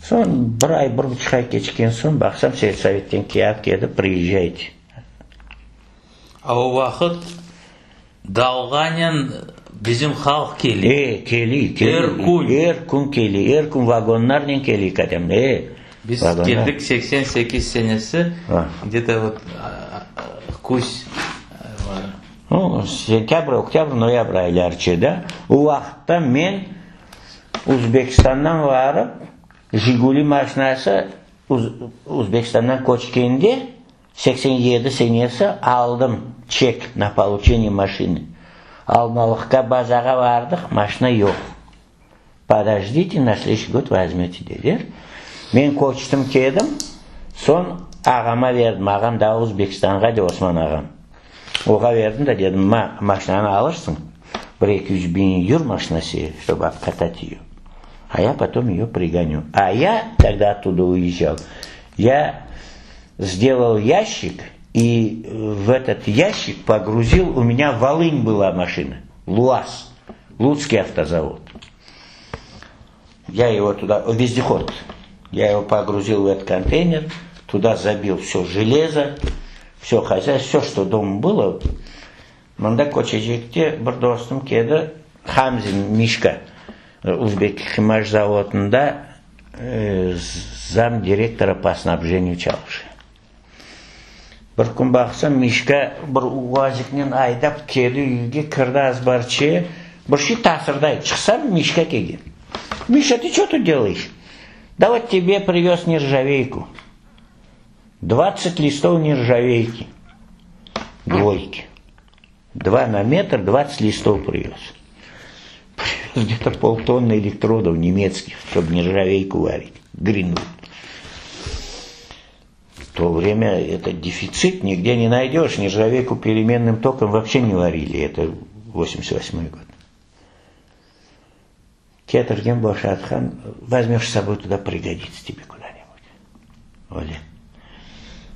Soñ bir ay, bir buçuq ay keçken soñ, baqsam, selsovetten kâğıt keldi, priezjayte. A o vaqıt Dalğanen bizim halq kele. E, kele, kele. Er kün. Er kün kele, er kün vagonlarnen kele adamlar, e. Biz keldik 88 senesi, gde-to vot küz. Nu, sentâbr, oktâbr, noyabr aylarıçe da. O vaqıtta men Özbekistandan varıp, Jiguli maşinası Özbekistandan köçkende, 87 senesi aldım çek na poluçeniye maşinı. Almalıqqa bazağa vardıq, maşina yoq. Podojdite, na sleduyuşiy god vozmete dediler. Men köçtim keldim, soñ ağama berdim, ağam daa Özbekistanğa de Osman ağam. Oğa berdim de dedim, ma, maşinanı alırsıñ, bir eki üç biñ yür maşinası, ştob obkatat eyo. А я потом ее пригоню. А я, когда оттуда уезжал, я сделал ящик и в этот ящик погрузил, у меня Волынь была машина, ЛУАЗ, Луцкий автозавод. Я его туда, вездеход, я его погрузил в этот контейнер, туда забил все железо, все хозяйство, все, что дома было. Mında Köçecekte bir dostum keldi, Hamzin Mişka, Uzbekhimash zavodında zam direktora po snabjeniyu çalışa. Bir kün baqsam, Mişka bir UAZiknen aydap keldi üyge, kirdi azbarçıya, bir şey tasırday. Çıqsam, Mişka kelgen. Mişa, ты ço тут delayeş? Da vot tebe privez nerjaveyku. Dvadtsat listov nerjaveyki. Dvoyki. Dva na metr, dvadtsat listov privez. Privez gde-to poltonny elektrodov nemetskih, ştob nerjaveyku varit. Grinvud. V to vremya eto defitsit, nigde ne naydeş, nerjaveyku peremennym tokom voobşe ne varili, eto vosemdeset vosmoy god. Ketirgen boşatqan, vozmeş s soboy tuda, prigoditsya tebe kuda-nibud. Öyle.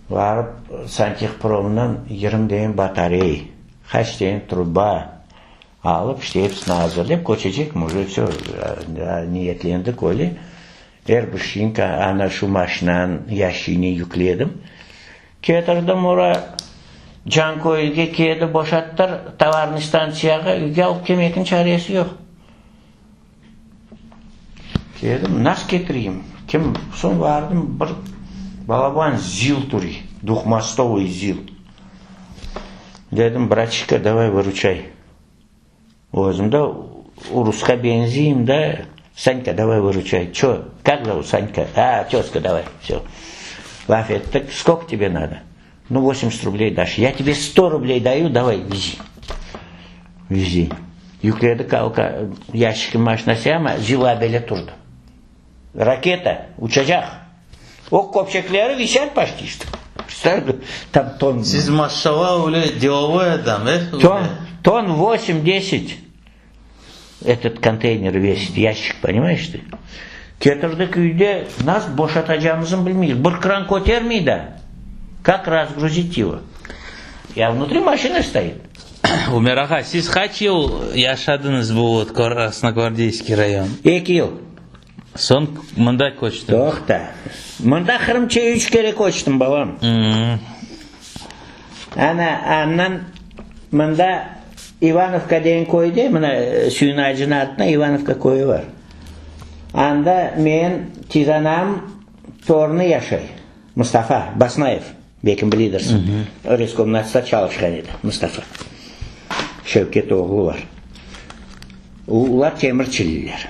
Barıp santehpromdan 20 degen batarey, qaç degen truba alıp, işte episini azırlap köçecekmim, uje vsö, niyetlendik öyle. Er bir şeyni ana şu maşinanıñ yaşçigine yükledim. Ketirdim ora Canköyge keldi boşattılar tovarnıy stantsiyağa, üyge alıp kelmekniñ çaresi yoq. Keldim, nasıl ketireyim? Kim? Soñ bardım, bir balaban ZİL turiy, duhmostovıy ZİL. Dedim, bratişka, davay vıruçay. Özüm de urusqa benziyim da, Sanka, davay vıruçay. Ço, kak zovut, Sanka? A, tezka, davay, vsё. Laf ettik, skolko tebe nado? Nu, vosemdeset rubley daş. Ya tebe sto rubley dayu, davay, vezi. Vezi. Yükledik alka yaşikni maşinasıya, amma ZİL abele turdı. Raketa, uçacaq. O köpçekleri visât poçti çto. Tam ton. Siz maşallah öyle delovoy adam, e? Ton, ton vosem, deset etot konteyner vesit, yaşik, ponimayeş tı? Ketirdik üyde, nas boşatacağımıznı bilmeymiz. Bir kran kötermey da. Kak razgruzit ego? Ya vnutri maşina stoit. Ümer ağa, siz qaç yıl yaşadıñız bu vot Krasnogvardeyskiy rayon? Eki yıl. Soñ mında köçtiñiz? Toqta. Mında Qırımçaya üç kere köçtim, balam. Ana, andan mında İvanovka degen köyde, mına Süyün-Acınıñ artına İvanovka köyü bar. Anda menim tizanam torunı yaşay, Mustafa Basnayev, belki bilidirsiñ, Reskomnatsta çalışqan edi Mustafa. Şevket oğlu bar. Olar temirçililer.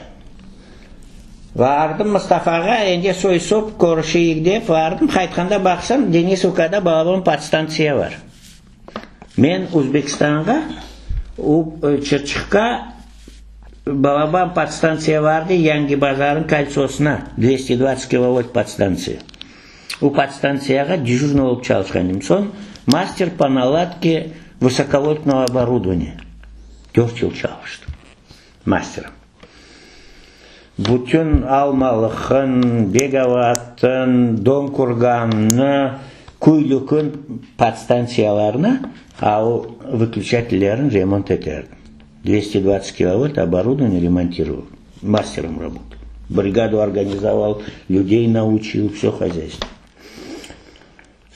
Vardım Mustafağa, endi soy-sop körüşeyik dep vardım, qaytqanda baqsam, Denisovkada balaban podstantsiya bar. Men Özbekistanğa, o Çırçıqqa balaban podstantsiya vardı, Yangibazarnıñ koltsosına, dvesti dvadtsat kilovolt podstantsiya. O podstantsiyağa dejurnıy olıp çalışqan edim. Soñ master po naladke vısokovoltnogo oborudovaniya dört yıl çalıştım masterom. Bütün Almalıqın, Begovattın, Donkurgannı, Küylükün podstantsiyalarını, a o vıklüçatellerini remont eterdim. 220 kilovolt oborudovaniye remontiroval. Masterom rabotal. Brigadu organizoval, lüdey nauçil, vsё hozâystvo.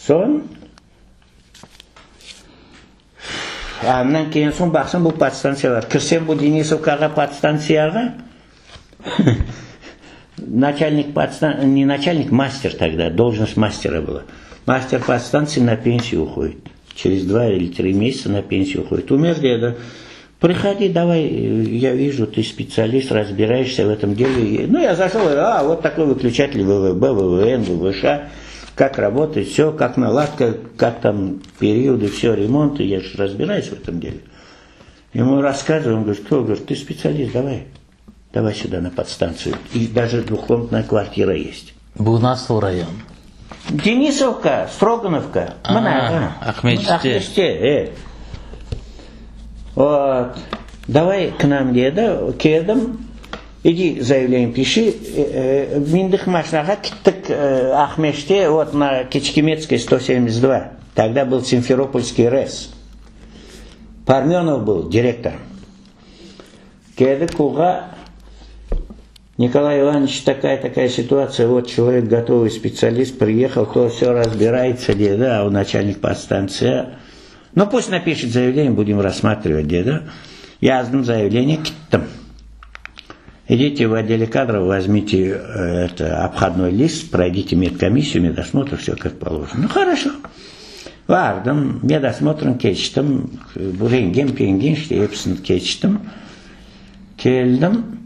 Soñ Andan kelgen soñ baqsam bu podstantsiyalar. Kirsem bu Denisovkağa podstantsiyağa, načalnik podstan, ne načalnik, master togda, dolžnost mastera была. Master podstantsiya na pensiyu uhodit. Çerez dva ili tri mesyaca na pensiyu uhodit. Ümer dedi, prihodi, davay, ya vijу, tı spetsialist, razbirayeşsâ v etom dele. Nu, ya zaşol, a, vot takoy vıklüçatel VVB, VVN, VVŞ, kak rabotayet, vsё, kak naladka, kak tam periody, vsё, remonty, ya ж razbirayus v etom dele. Emu rasskazyvayu, on govorit, to, govorit, tı spetsialist, davay, davay süda na podstantsiyu. I daje dvuhkomnatnaya kvartira est. Bu nasıl rayon? Denisovka, Strogonovka, mına, Aqmescitte. Aqmescitte, e. Vot, davay k nam dedi, keldim. Idi, zayavleniye pişi. Mindik maşinağa, kittik Aqmeşte, vot, na Keçkimetskoy, 172. Togda byl Simferopolskiy RES. Parmenov byl direktorım. Keldik oğa, Nikolay İvanoviç, takaya, takaya situatsiya, vot, çelovek gotovıy spetsialist, priyehal, to, syo, razbirayetsya, dedi, a o naçalnik podstantsiya. Nu, pust napişet zayavleniye, budem rassmatrivat, dedi. Yazdım zayavleniye, kittim. İdite v otdele kadrov, vozmite, eto, obhodnoy list, proydite medkomissiyu, medosmotr, vse kak položeno. Nu, horoşo. Bardım, medosmotrın keçtim, rentgen, pengen, işte, episini keçtim. Keldim.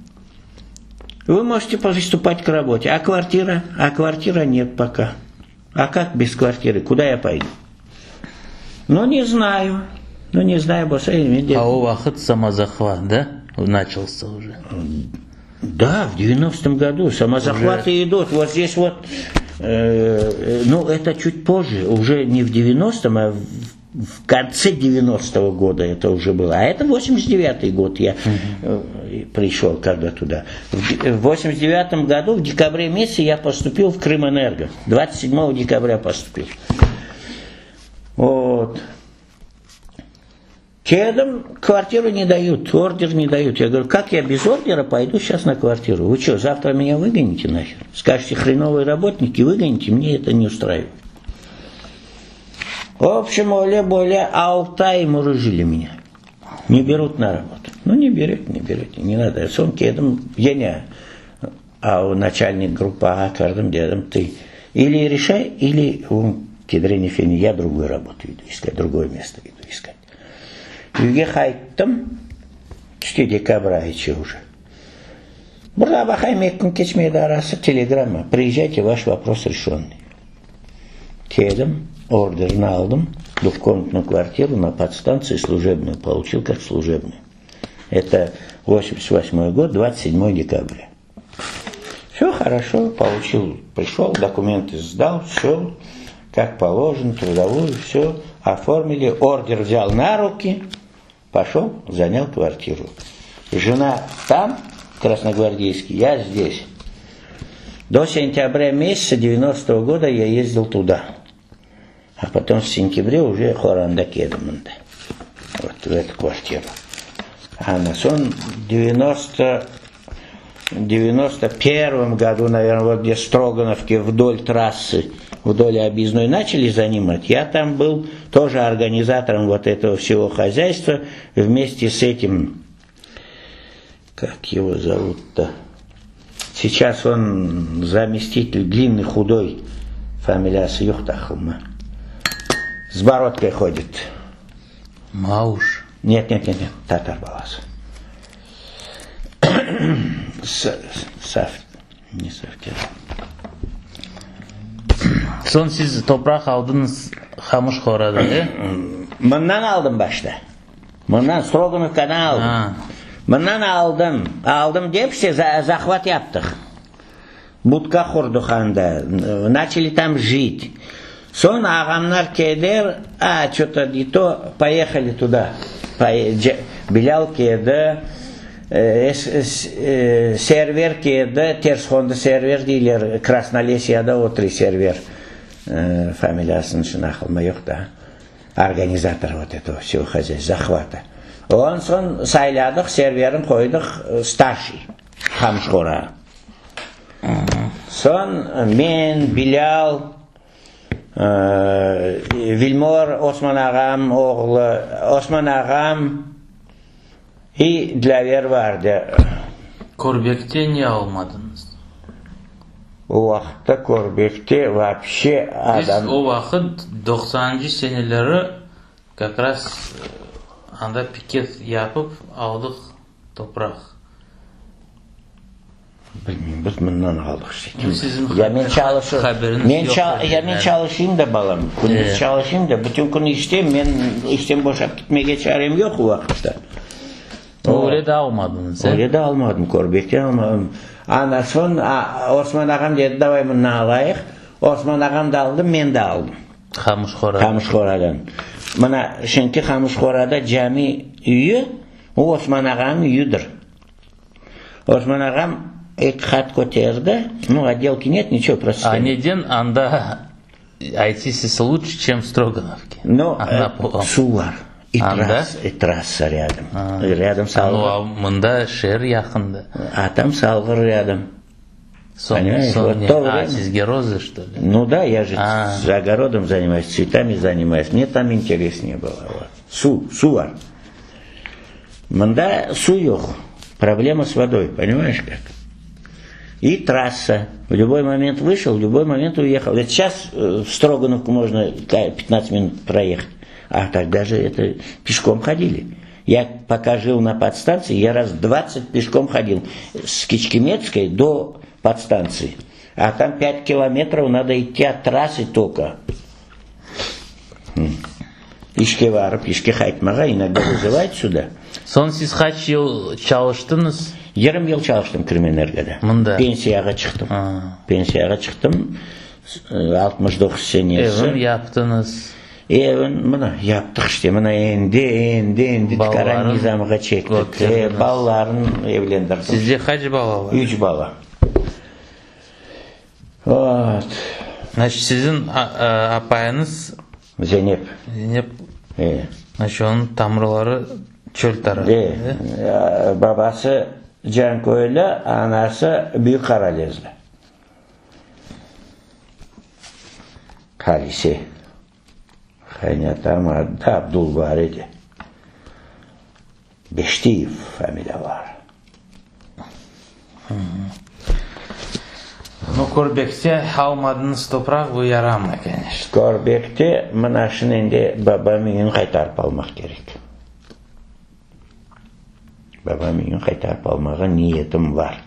Вы можете приступать к работе. А квартира? А квартира нет пока. А как без квартиры? Куда я пойду? Ну, не знаю. Ну, не знаю, bolsa А o vaqıt samozahvat, да, начался уже? Да, в 90-м году самозахваты уже... идут. Вот здесь вот, э, ну, это чуть позже, уже не в 90-м, а в, в конце 90-го года это уже было. А это 89-й год я угу. пришел когда туда. В 89-м году, в декабре месяце я поступил в Крымэнерго. 27 декабря поступил. Вот. Keldim, квартиру не дают, ордер не дают. Я говорю, как я без ордера пойду сейчас на квартиру? Вы что, завтра меня выгоните нахер? Скажете, хреновые работники, выгоните, мне это не устраивает. В общем, öyle-böyle altı ay murıjili меня. Не берут на работу. Ну, не берете, не берете, не надо. Soñ keldim, yine a o начальник gruppağa kirdim, dedim, ты или решай, или он к едрене фене, я другую работу иду искать, другое место иду искать. Üyge qayttım, işte dekabr ayı уже. Bir daa baqayım, eki kün keçmedi arası, telegramma, приезжайте, ваш вопрос решенный. Keldim, orderini aldım, двухкомнатную квартиру на подстанции служебную получил как служебную. Это 88 год, 27 декабря. Все хорошо, получил, пришел, документы сдал, все, как положено, трудовую, все, оформили, ордер взял на руки, пошел, занял квартиру. Жена там, в Красногвардейске, я здесь. До сентября месяца 90-го года я ездил туда. А потом в сентябре уже qoranda keldim mında. Вот в эту квартиру. А на soñ 90, 91 году, наверное, вот где Строгановки вдоль трассы, вдоль объездной начали занимать, я там был тоже организатором вот этого всего хозяйства вместе с этим, как его зовут-то, сейчас он заместитель, длинный, худой, familiyası yoq aqlımda. С бородкой ходит. Мауш. Нет, нет, нет, нет, tatar balası. Сав, не Савтер. Soñ siz topraq aldıñız Qamış Qorada, e? Mından aldım başta. Mından Strogonovkadan aldım. A. Mından aldım. Aldım dep işte захват yaptıq. Budka qurdıq anda. Начали там жить. Soñ ağamlar keldiler, а, что-то не то, поехали туда. Bilâl keldi, Server keldi, Tersqondı Server deyler, Krasnolesiyada oturuy Server. Familiyasını şimdi aqılımda yoq da. Организатор вот этого всего хозяйства, захвата. Ondan soñ sayladıq, Serverin qoydıq старший, Qamış Qora. Soñ men, Bilâl, Vilmor, Osman ağam oğlu, Osman ağam i Dlâver vardı. Körbekte ne almadıñız? O vaqıtta Körbekte вообще adam... Biz o vaqıt, doqsanıncı seneleri, kak raz anda piket yapıp aldıq topraq. Bilmeyim, biz mından aldıq işte. Siziñ Ya men çalışır, haberiñiz men yoq ça, ya men çalışayım da balam, kündüz çalışayım da, bütün kün işte, men işten boşap gitmege çarem yoq o vaqıtta. Öyle de almadıñız, e? Öyle de almadım, Körbekten almadım. Ana soñ Osman ağam dedi, davay mından alayıq. Osman ağam da aldı, men de aldım. Qamış Qoradan. Qamış Qoradan. Mına, şimdiki Qamış Qorada cami üyü, o Osman ağanıñ üyüdir. Osman ağam eki qat köterdi, nu, otdelki net, niçego, prosto. A neden anda aytısız luçe, çem v Strogonovke? Nu, suv bar, i trassa, i trassa râdom. Râdom Salğır. Nu, a mında şeer yaqında. A tam Salğır râdom. Soñ, soñ ne? A, sizge rozı, çto li? Nu da, ya je ogorodom zanimayus, tsvetami zanimayus, mne tam interesneye bylo, vot. Suv, suv bar. Mında suv yoq, problema s vodoy, ponimayeş kak? I trassa, v lüboy moment vışel, v lüboy moment uehal. Et seyças v Strogonovku mojno 15 minut proehat, a togda je eto peşkom hodili. Ya poka jil na podstantsiyi, ya raz 20 peşkom hodil s Kiçkimetskoy do podstantsiyi. A tam pât kilometrov nado idti ot trassı tolko. İşke barıp, işke qaytmağa inogda vızıvayut süda. Soñ siz qaç yıl çalıştıñız? 20 yıl çalıştım Krımenergoda. Mında? Pensiyağa çıqtım. Pensiyağa çıqtım, 69 senesi. Evin yaptıñız? Evin, mına, yaptıq işte, mına endi, endi, endi tikaran nizamğa çektik. E, balalarnı evlendirdim. Sizde qaç bala bar? Üç bala. Vot. Значit, siziñ apayıñız Zenep. Zenep. E. Значit, onıñ tamırları çöl tarafında, e? E, babası Canköylü, anası Büyük Qaralezli. Halise. Qaynatam adı Abdulbar edi. Beştiyev familiyaları. Nu, Körbekte almadıñız topraq, bu yaramay, koneçno. Körbekte mına şunı endi babam üyün qaytarıp almaq kerek. Babam üyün qaytarıp almağa niyetim bar.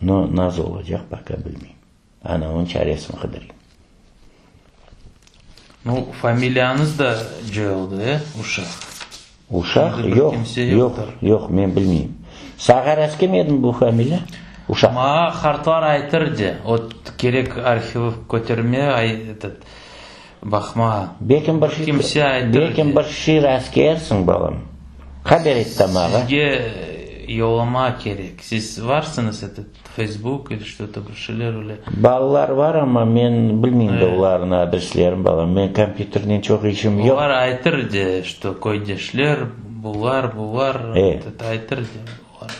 No, nasıl olacaq, poka bilmeyim. Ana, onıñ çaresini qıdırayım. Nu, familiyañız da coyuldı, e, Uşaq? Uşaq? Yoq, yoq, yoq, men bilmeyim. Sağa rastkelmedim bu familiya, Uşaq? Maña qartlar aytırdı, ot, kerek arhiv köterme, ay, etot, baqma. Belkim bir Kimse aytırdı. Belkim bir şey rastkelersiñ, balam. Haber et da maña. Sizge yollama kerek. Siz varsıñız, etot. Feysbuk ili çto-to bir şeyler öyle. Balalar bar, amma men bilmeyim de olarnıñ adreslerini, balam. Men kompyuternen çoq işim yoq. Olar aytır de, çto köydeşler, bular, bular, etot aytır de olar.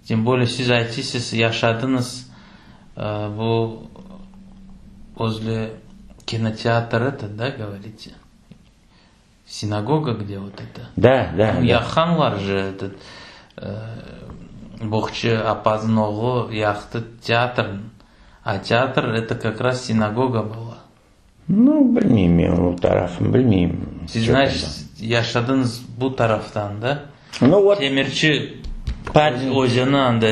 Tem bolее siz aytısız, yaşadıñız bu vozle kinoteatr etot, da, govorite? Sinagoga gde vot eto? Da, da, da. Yaqqanlar je etot, boğçı apazın oğlu yaqtı teatrnı, a teatr eto kak raz sinagoga была. Nu, bilmeyim men o tarafını bilmeyim. Siz, znaçit, yaşadıñız bu taraftan, da? Nu, vot. Temirçi özeni anda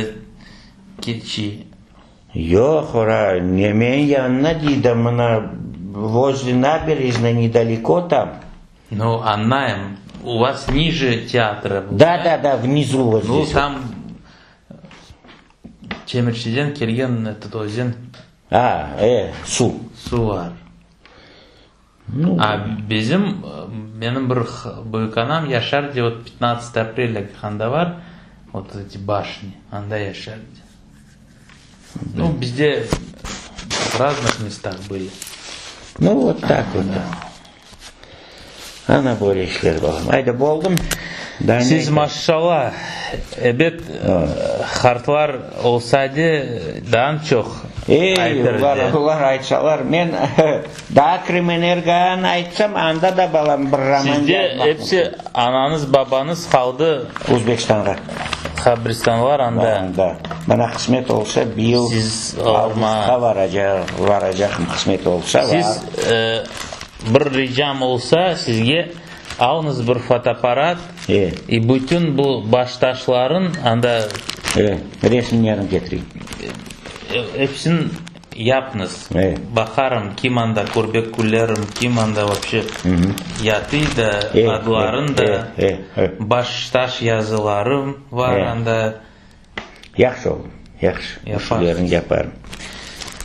keçi. Yoq, ora, nemeñ yanına dey da, mına, vozle naberejnoy, nedaleko tam. Nu, añlayım, u vas nije teatra был, da? Da, da, vnizu vot Nu, zdes. tam Temirçiden kelgen etot özen. A, e, suv. Suv bar. Nu. A bizim, menim bir büyükanam yaşar de, vot petnadtsatoye aprelâ anda bar, vot eti başni, anda yaşar de. Nu, bizde v razных местах были. Nu, vot tak vot. Ana böyle işler, balam. Ayda, boldım. Daa ne Siz aytayım? maşşalla, ebet, qartlar olsa de, daa çoq Ey, aytır olar, de. olar aytsalar, men daa Krımenergonı aytsam, anda da balam bir roman Sizde yazmaq episi mümkün. anañız, babañız qaldı. Özbekistanğa. Qabristanlar anda. Anda. Mana qısmet olsa, bıyıl Siz avgustqa varacaq, varacaqım, qısmet olsa. Siz, bir ricam olsa sizge, alıñız bir fotoapparat E. i bütün bu baştaşların anda. E, resimlerini ketireyim. Episini yapıñız. E. Baqarım, kim anda körbek küllerim, kim anda voobşe yatıy da, E, adların da, e, e, e. baştaş yazıları bar E. anda. Yahşı oğlum, yahşı. Yaparsız. Işlerini yaparım.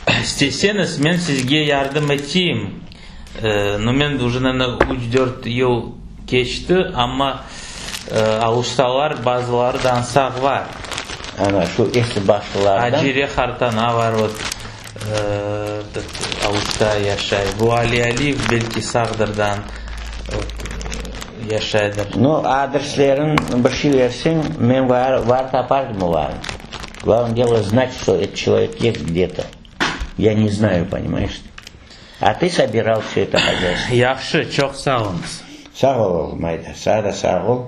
İsteseñiz, men sizge yardım eteyim. Nu, men uje, naverno, üç-dört yıl keçti, amma. Aluştalar bazıları daa sağ var. Ana şu esli başlılardan. Acire hartana var, vot, Aluşta yaşay. Bu Ali Aliyev belki sağdır daa, vot, yaşaydır. Nu, adreslerin bir şey verseñ, men var, var tapardım olarnı. Главное дело знать, что этот человек есть где-то. Я не знаю, понимаешь? А ты собирал все это хозяйство. Yahşı, çoq sağ oluñız. Sağ ol, oğlum, ayda. Saña da sağ ol.